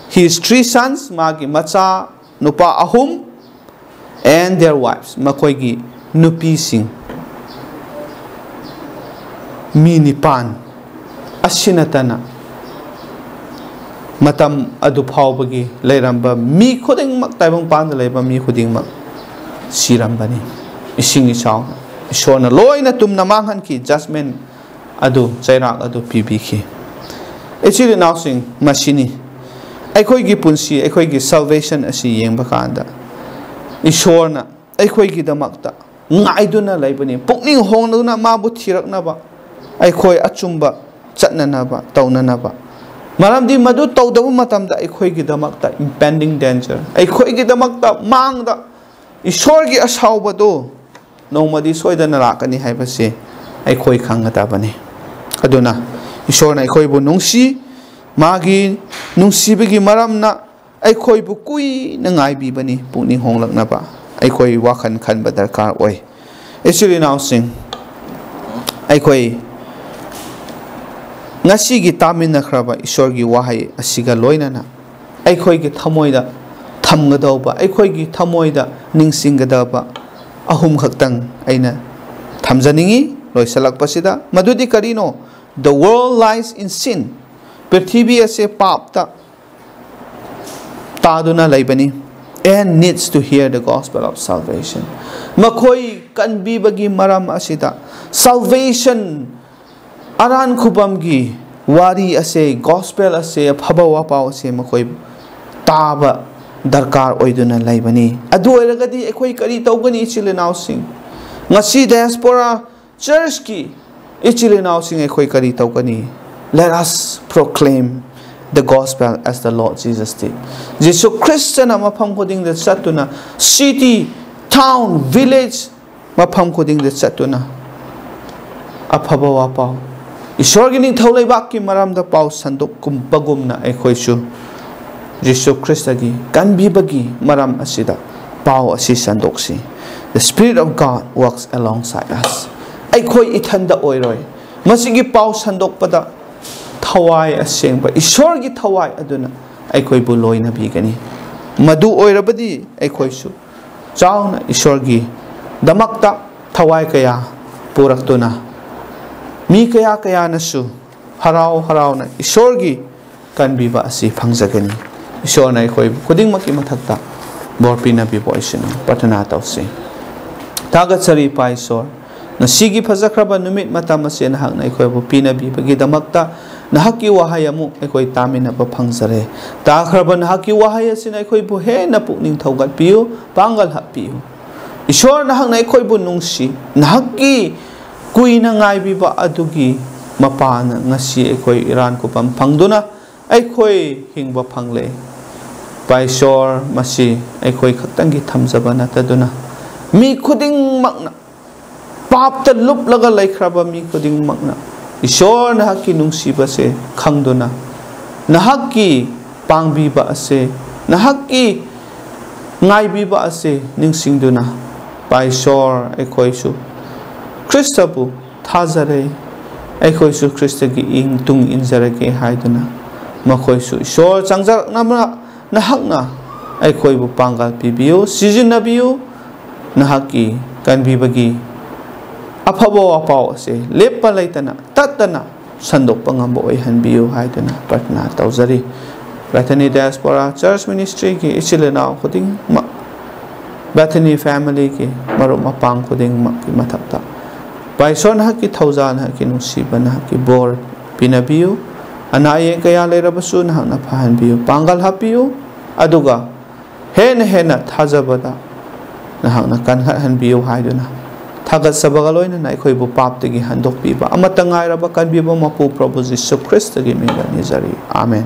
His three sons, ꯃꯥꯒꯤ ꯃꯆꯥ ꯅꯨꯄꯥ ꯑꯍꯨꯝ, and their wives, ꯃꯈꯣꯏꯒꯤ ꯅꯨꯄꯤꯁꯤꯡ ꯃꯤ ꯅꯤꯄꯥꯟ꯫ ꯑꯁꯤ ꯅꯠꯇꯅ ꯃꯇꯝ ꯑꯗꯨ ꯐꯥꯎꯕꯒꯤ ꯂꯩꯔꯝꯕ ꯃꯤ ꯈꯨꯗꯤꯡꯃꯛ, ꯇꯥꯏꯕꯪꯄꯥꯟꯗ ꯂꯩꯕ ꯃꯤ ꯈꯨꯗꯤꯡꯃꯛ ꯁꯤꯔꯝꯕꯅꯤ꯫ ꯏꯁꯤꯡ ꯏꯆꯥꯎꯅ ꯏꯁꯣꯔꯅ ꯂꯣꯏꯅ ꯇꯨꯝꯅ ꯃꯥꯡꯍꯟꯈꯤ꯫ Judgment ꯑꯗꯨ, ꯆꯩꯔꯥꯛ ꯑꯗꯨ ꯄꯤꯕꯤꯈꯤ꯫ ꯏꯆꯤꯜ ꯏꯅꯥꯎꯁꯤꯡ, ꯃꯁꯤꯅꯤ ꯑꯩꯈꯣꯏꯒꯤ ꯄꯨꯟꯁꯤ, ꯑꯩꯈꯣꯏꯒꯤ salvation ꯑꯁꯤ ꯌꯦꯡꯕ ꯀꯥꯟꯗ ꯏꯁꯣꯔꯅ ꯑꯩꯈꯣꯏꯒꯤꯗꯃꯛꯇ ꯉꯥꯏꯗꯨꯅ ꯂꯩꯕꯅꯤ꯫ ꯄꯨꯛꯅꯤꯡ ꯍꯣꯡꯗꯨꯅ ꯃꯥꯕꯨ ꯊꯤꯔꯛꯅꯕ, ꯑꯩꯈꯣꯏ ꯑꯆꯨꯝꯕ ꯆꯠꯅꯅꯕ, ꯇꯧꯅꯅꯕ꯫ ꯃꯔꯝꯗꯤ ꯃꯗꯨ ꯇꯧꯗꯕ ꯃꯇꯝꯗ ꯑꯩꯈꯣꯏꯒꯤꯗꯃꯛꯇ impending danger, ꯑꯩꯈꯣꯏꯒꯤꯗꯃꯛꯇ ꯃꯥꯡꯗ ꯏꯁꯣꯔꯒꯤ ꯑꯁꯥꯎꯕꯗꯨ ꯅꯣꯡꯃꯗꯤ ꯁꯣꯏꯗꯅ ꯂꯥꯛꯀꯅꯤ ꯍꯥꯏꯕꯁꯤ ꯑꯩꯈꯣꯏ ꯈꯪꯒꯗꯕꯅꯤ꯫ ꯑꯗꯨꯅ ꯏꯁꯣꯔꯅ ꯑꯩꯈꯣꯏꯕꯨ ꯅꯨꯡꯁꯤ, ꯃꯥꯒꯤ ꯅꯨꯡꯁꯤꯕꯒꯤ ꯃꯔꯝꯅ ꯑꯩꯈꯣꯏꯕꯨ ꯀꯨꯏꯅ ꯉꯥꯏꯕꯤꯕꯅꯤ꯫ ꯄꯨꯛꯅꯤꯡ ꯍꯣꯡꯂꯛꯅꯕ ꯑꯩꯈꯣꯏ ꯋꯥꯈꯜ ꯈꯟꯕ ꯗꯔꯀꯥꯔ ꯑꯣꯏ꯫ ꯏꯆꯤꯜ ꯏꯅꯥꯎꯁꯤꯡ, ꯑꯩꯈꯣꯏ ꯉꯁꯤꯒꯤ ꯇꯥꯃꯤꯟꯅꯈ꯭ꯔꯕ ꯏꯁꯣꯔꯒꯤ ꯋꯥꯍꯩ ꯑꯁꯤꯒ ꯂꯣꯏꯅꯅ ꯑꯩꯈꯣꯏꯒꯤ ꯊꯃꯣꯏꯗ ꯊꯝꯒꯗꯧꯕ, ꯑꯩꯈꯣꯏꯒꯤ ꯊꯃꯣꯏꯗ ꯅꯤꯡꯁꯤꯡꯒꯗꯕ ꯑꯍꯨꯝ ꯈꯛꯇꯪ ꯑꯩꯅ ꯊꯝꯖꯅꯤꯡꯏ ꯂꯣꯏꯁꯤꯜꯂꯛꯄꯁꯤꯗ꯫ ꯃꯗꯨꯗꯤ ꯀꯔꯤꯅꯣ? The world lies in sin. ꯄ꯭ꯔꯤꯊꯤꯕꯤ ꯑꯁꯦ ꯄꯥꯞꯇ ꯇꯥꯗꯨꯅ ꯂꯩꯕꯅꯤ꯫ And needs to hear the gospel of salvation. ꯃꯈꯣꯏ ꯀꯟꯕꯤꯕꯒꯤ ꯃꯔꯝ ꯑꯁꯤꯗ salvation, ꯑꯔꯥꯟ ꯈꯨꯕꯝꯒꯤ ꯋꯥꯔꯤ ꯑꯁꯦ, gospel ꯑꯁꯦ, ꯑꯐꯕ ꯋꯥꯄꯥꯎ ꯑꯁꯦ ꯃꯈꯣꯏ ꯇꯥꯕ ꯗꯔꯀꯥꯔ ꯑꯣꯏꯗꯨꯅ ꯂꯩꯕꯅꯤ꯫ ꯑꯗꯨ ꯑꯣꯏꯔꯒꯗꯤ ꯑꯩꯈꯣꯏ ꯀꯔꯤ ꯇꯧꯒꯅꯤ, ꯏꯆꯤꯜ ꯏꯅꯥꯎꯁꯤꯡ? ꯉꯁꯤ diaspora churchꯀꯤ ꯏꯆꯤꯜ ꯏꯅꯥꯎꯁꯤꯡ, ꯑꯩꯈꯣꯏ ꯀꯔꯤ ꯇꯧꯒꯅꯤ? Let us proclaim the gospel as the Lord Jesus did. ꯖꯤꯁꯨ ꯈ꯭ꯔꯤꯁꯇꯅ ꯃꯐꯝ ꯈꯨꯗꯤꯡꯗ ꯆꯠꯇꯨꯅ, city, town, village, ꯃꯐꯝ ꯈꯨꯗꯤꯡꯗ ꯆꯠꯇꯨꯅ ꯑꯐꯕ ꯋꯥꯄꯥꯎ, ꯏꯁꯣꯔꯒꯤ ꯅꯤꯡꯊꯧ ꯂꯩꯕꯥꯛꯀꯤ ꯃꯔꯝꯗ ꯄꯥꯎ ꯁꯟꯗꯣꯛꯄꯒꯨꯝꯅ ꯑꯩꯈꯣꯏꯁꯨ ꯖꯤꯁꯨ ꯈ꯭ꯔꯤꯁꯇꯒꯤ ꯀꯟꯕꯤꯕꯒꯤ ꯃꯔꯝ ꯑꯁꯤꯗ ꯄꯥꯎ ꯑꯁꯤ ꯁꯟꯗꯣꯛꯁꯤ꯫ The Spirit of God works alongside us. ꯑꯩꯈꯣꯏ ꯏꯊꯟꯗ ꯑꯣꯏꯔꯣꯏ꯫ ꯃꯁꯤꯒꯤ ꯄꯥꯎ ꯁꯟꯗꯣꯛꯄꯗ ꯊꯋꯥꯏ ꯑꯁꯦꯡꯕ, ꯏꯁꯣꯔꯒꯤ ꯊꯋꯥꯏ ꯑꯗꯨꯅ ꯑꯩꯈꯣꯏꯕꯨ ꯂꯣꯏꯅꯕꯤꯒꯅꯤ꯫ ꯃꯗꯨ ꯑꯣꯏꯔꯕꯗꯤ ꯑꯩꯈꯣꯏꯁꯨ ꯆꯥꯎꯅ ꯏꯁꯣꯔꯒꯤꯗꯃꯛꯇ ꯊꯋꯥꯏ ꯀꯌꯥ ꯄꯨꯔꯛꯇꯨꯅ, ꯃꯤ ꯀꯌꯥ ꯀꯌꯥꯅꯁꯨ ꯍꯔꯥꯎ ꯍꯔꯥꯎꯅ ꯏꯁꯣꯔꯒꯤ ꯀꯟꯕꯤꯕ ꯑꯁꯤ ꯐꯪꯖꯒꯅꯤ꯫ ꯏꯁꯣꯔꯅ ꯑꯩꯈꯣꯏ ꯈꯨꯗꯤꯡꯃꯛꯀꯤ ꯃꯊꯛꯇ ꯕꯣꯔ ꯄꯤꯅꯕꯤꯕ ꯑꯣꯏꯁꯅꯨ꯫ ꯄ꯭ꯔꯊꯅꯥ ꯇꯧꯁꯤ꯫ ꯊꯥꯒꯠꯆꯔꯤ, ꯏꯄꯥ ꯏꯁꯣꯔ, ꯉꯁꯤꯒꯤ ꯐꯖꯈ꯭ꯔꯕ ꯅꯨꯃꯤꯠ ꯃꯇꯝ ꯑꯁꯤ ꯅꯍꯥꯛꯅ ꯑꯩꯈꯣꯏꯕꯨ ꯄꯤꯅꯕꯤꯕꯒꯤꯗꯃꯛꯇ ꯅꯍꯥꯛꯀꯤ ꯋꯥꯍꯩ ꯑꯃꯨꯛ ꯑꯩꯈꯣꯏ ꯇꯥꯃꯤꯟꯅꯕ ꯐꯪꯖꯔꯦ꯫ ꯇꯥꯈ꯭ꯔꯕ ꯅꯍꯥꯛꯀꯤ ꯋꯥꯍꯩ ꯑꯁꯤꯅ ꯑꯩꯈꯣꯏꯕꯨ ꯍꯦꯟꯅ ꯄꯨꯛꯅꯤꯡ ꯊꯧꯒꯠꯄꯤꯌꯨ, ꯄꯥꯡꯒꯜ ꯍꯥꯞꯄꯤꯌꯨ꯫ ꯏꯁꯣꯔ, ꯅꯍꯥꯛꯅ ꯑꯩꯈꯣꯏꯕꯨ ꯅꯨꯡꯁꯤ, ꯅꯍꯥꯛꯀꯤ ꯀꯨꯏꯅ ꯉꯥꯏꯕꯤꯕ ꯑꯗꯨꯒꯤ ꯃꯄꯥꯅ ꯉꯁꯤ ꯑꯩꯈꯣꯏ ꯏꯔꯥꯟ ꯈꯨꯕꯝ ꯐꯪꯗꯨꯅ ꯑꯩꯈꯣꯏ ꯍꯤꯡꯕ ꯐꯪꯂꯦ꯫ ꯏꯄꯥ ꯏꯁꯣꯔ, ꯃꯁꯤ ꯑꯩꯈꯣꯏ ꯈꯛꯇꯪꯒꯤ ꯊꯝꯖꯕ ꯅꯠꯇꯗꯨꯅ ꯃꯤ ꯈꯨꯗꯤꯡꯃꯛꯅ, ꯄꯥꯞꯇ ꯂꯨꯞꯂꯒ ꯂꯩꯈ꯭ꯔꯕ ꯃꯤ ꯈꯨꯗꯤꯡꯃꯛꯅ ꯏꯁꯣꯔ ꯅꯍꯥꯛꯀꯤ ꯅꯨꯡꯁꯤꯕꯁꯦ ꯈꯪꯗꯨꯅ, ꯅꯍꯥꯛꯀꯤ ꯄꯥꯡꯕꯤꯕ ꯑꯁꯦ, ꯅꯍꯥꯛꯀꯤ ꯉꯥꯏꯕꯤꯕ ꯑꯁꯦ ꯅꯤꯡꯁꯤꯡꯗꯨꯅ, ꯏꯄꯥ ꯏꯁꯣꯔ, ꯑꯩꯈꯣꯏꯁꯨ ꯈ꯭ꯔꯤꯁꯇꯕꯨ ꯊꯥꯖꯔꯦ, ꯑꯩꯈꯣꯏꯁꯨ ꯈ꯭ꯔꯤꯁꯇꯒꯤ ꯏꯪ ꯇꯨꯡ ꯏꯟꯖꯔꯒꯦ ꯍꯥꯏꯗꯨꯅ ꯃꯈꯣꯏꯁꯨ ꯏꯁꯣꯔ ꯆꯪꯖꯔꯛꯅꯕ ꯅꯍꯥꯛꯅ ꯑꯩꯈꯣꯏꯕꯨ ꯄꯥꯡꯒꯜ ꯄꯤꯕꯤꯌꯨ, ꯁꯤꯖꯤꯟꯅꯕꯤꯌꯨ꯫ ꯅꯍꯥꯛꯀꯤ ꯀꯟꯕꯤꯕꯒꯤ ꯑꯐꯕ ꯋꯥꯄꯥꯎ ꯑꯁꯦ ꯂꯦꯞꯄ ꯂꯩꯇꯅ, ꯇꯠꯇꯅ ꯁꯟꯗꯣꯛꯄ ꯉꯝꯕ ꯑꯣꯏꯍꯟꯕꯤꯌꯨ ꯍꯥꯏꯗꯨꯅ ꯄ꯭ꯔꯊꯅꯥ ꯇꯧꯖꯔꯤ꯫ ꯕꯦꯊꯦꯅꯤ ꯗꯥꯏꯁꯄꯣꯔꯥ ꯆꯔꯆ ꯃꯤꯅꯤꯁꯇ꯭ꯔꯤꯒꯤ ꯏꯆꯤꯜ ꯏꯅꯥꯎ ꯈꯨꯗꯤꯡꯃꯛ, ꯕꯦꯊꯦꯅꯤ ꯐꯦꯃꯤꯂꯤꯒꯤ ꯃꯔꯨꯞ ꯃꯄꯥꯡ ꯈꯨꯗꯤꯡꯃꯛꯀꯤ ꯃꯊꯛꯇ, ꯏꯄꯥ ꯏꯁꯣꯔ, ꯅꯍꯥꯛꯀꯤ ꯊꯧꯖꯥꯜ, ꯅꯍꯥꯛꯀꯤ ꯅꯨꯡꯁꯤꯕ, ꯅꯍꯥꯛꯀꯤ ꯕꯣꯔ ꯄꯤꯅꯕꯤꯌꯨ꯫ ꯑꯅꯥ ꯑꯌꯦꯛ ꯀꯌꯥ ꯂꯩꯔꯕꯁꯨ ꯅꯍꯥꯛꯅ ꯐꯍꯟꯕꯤꯌꯨ, ꯄꯥꯡꯒꯜ ꯍꯥꯞꯄꯤꯌꯨ, ꯑꯗꯨꯒ ꯍꯦꯟꯅ ꯍꯦꯟꯅ ꯊꯥꯖꯕꯗ ꯅꯍꯥꯛꯅ ꯀꯟꯈꯠꯍꯟꯕꯤꯌꯨ ꯍꯥꯏꯗꯨꯅ, ꯊꯥꯒꯠꯆꯕꯒ ꯂꯣꯏꯅꯅ ꯑꯩꯈꯣꯏꯕꯨ ꯄꯥꯞꯇꯒꯤ ꯍꯟꯗꯣꯛꯄꯤꯕ ꯑꯃꯠꯇ ꯉꯥꯏꯔꯕ ꯀꯟꯕꯤꯕ ꯃꯄꯨ ꯄ꯭ꯔꯚꯨ ꯖꯤꯁꯨ ꯈ꯭ꯔꯤꯁꯇꯒꯤ ꯃꯤꯡꯗ ꯅꯤꯖꯔꯤ꯫ ꯑꯥꯃꯦꯟ꯫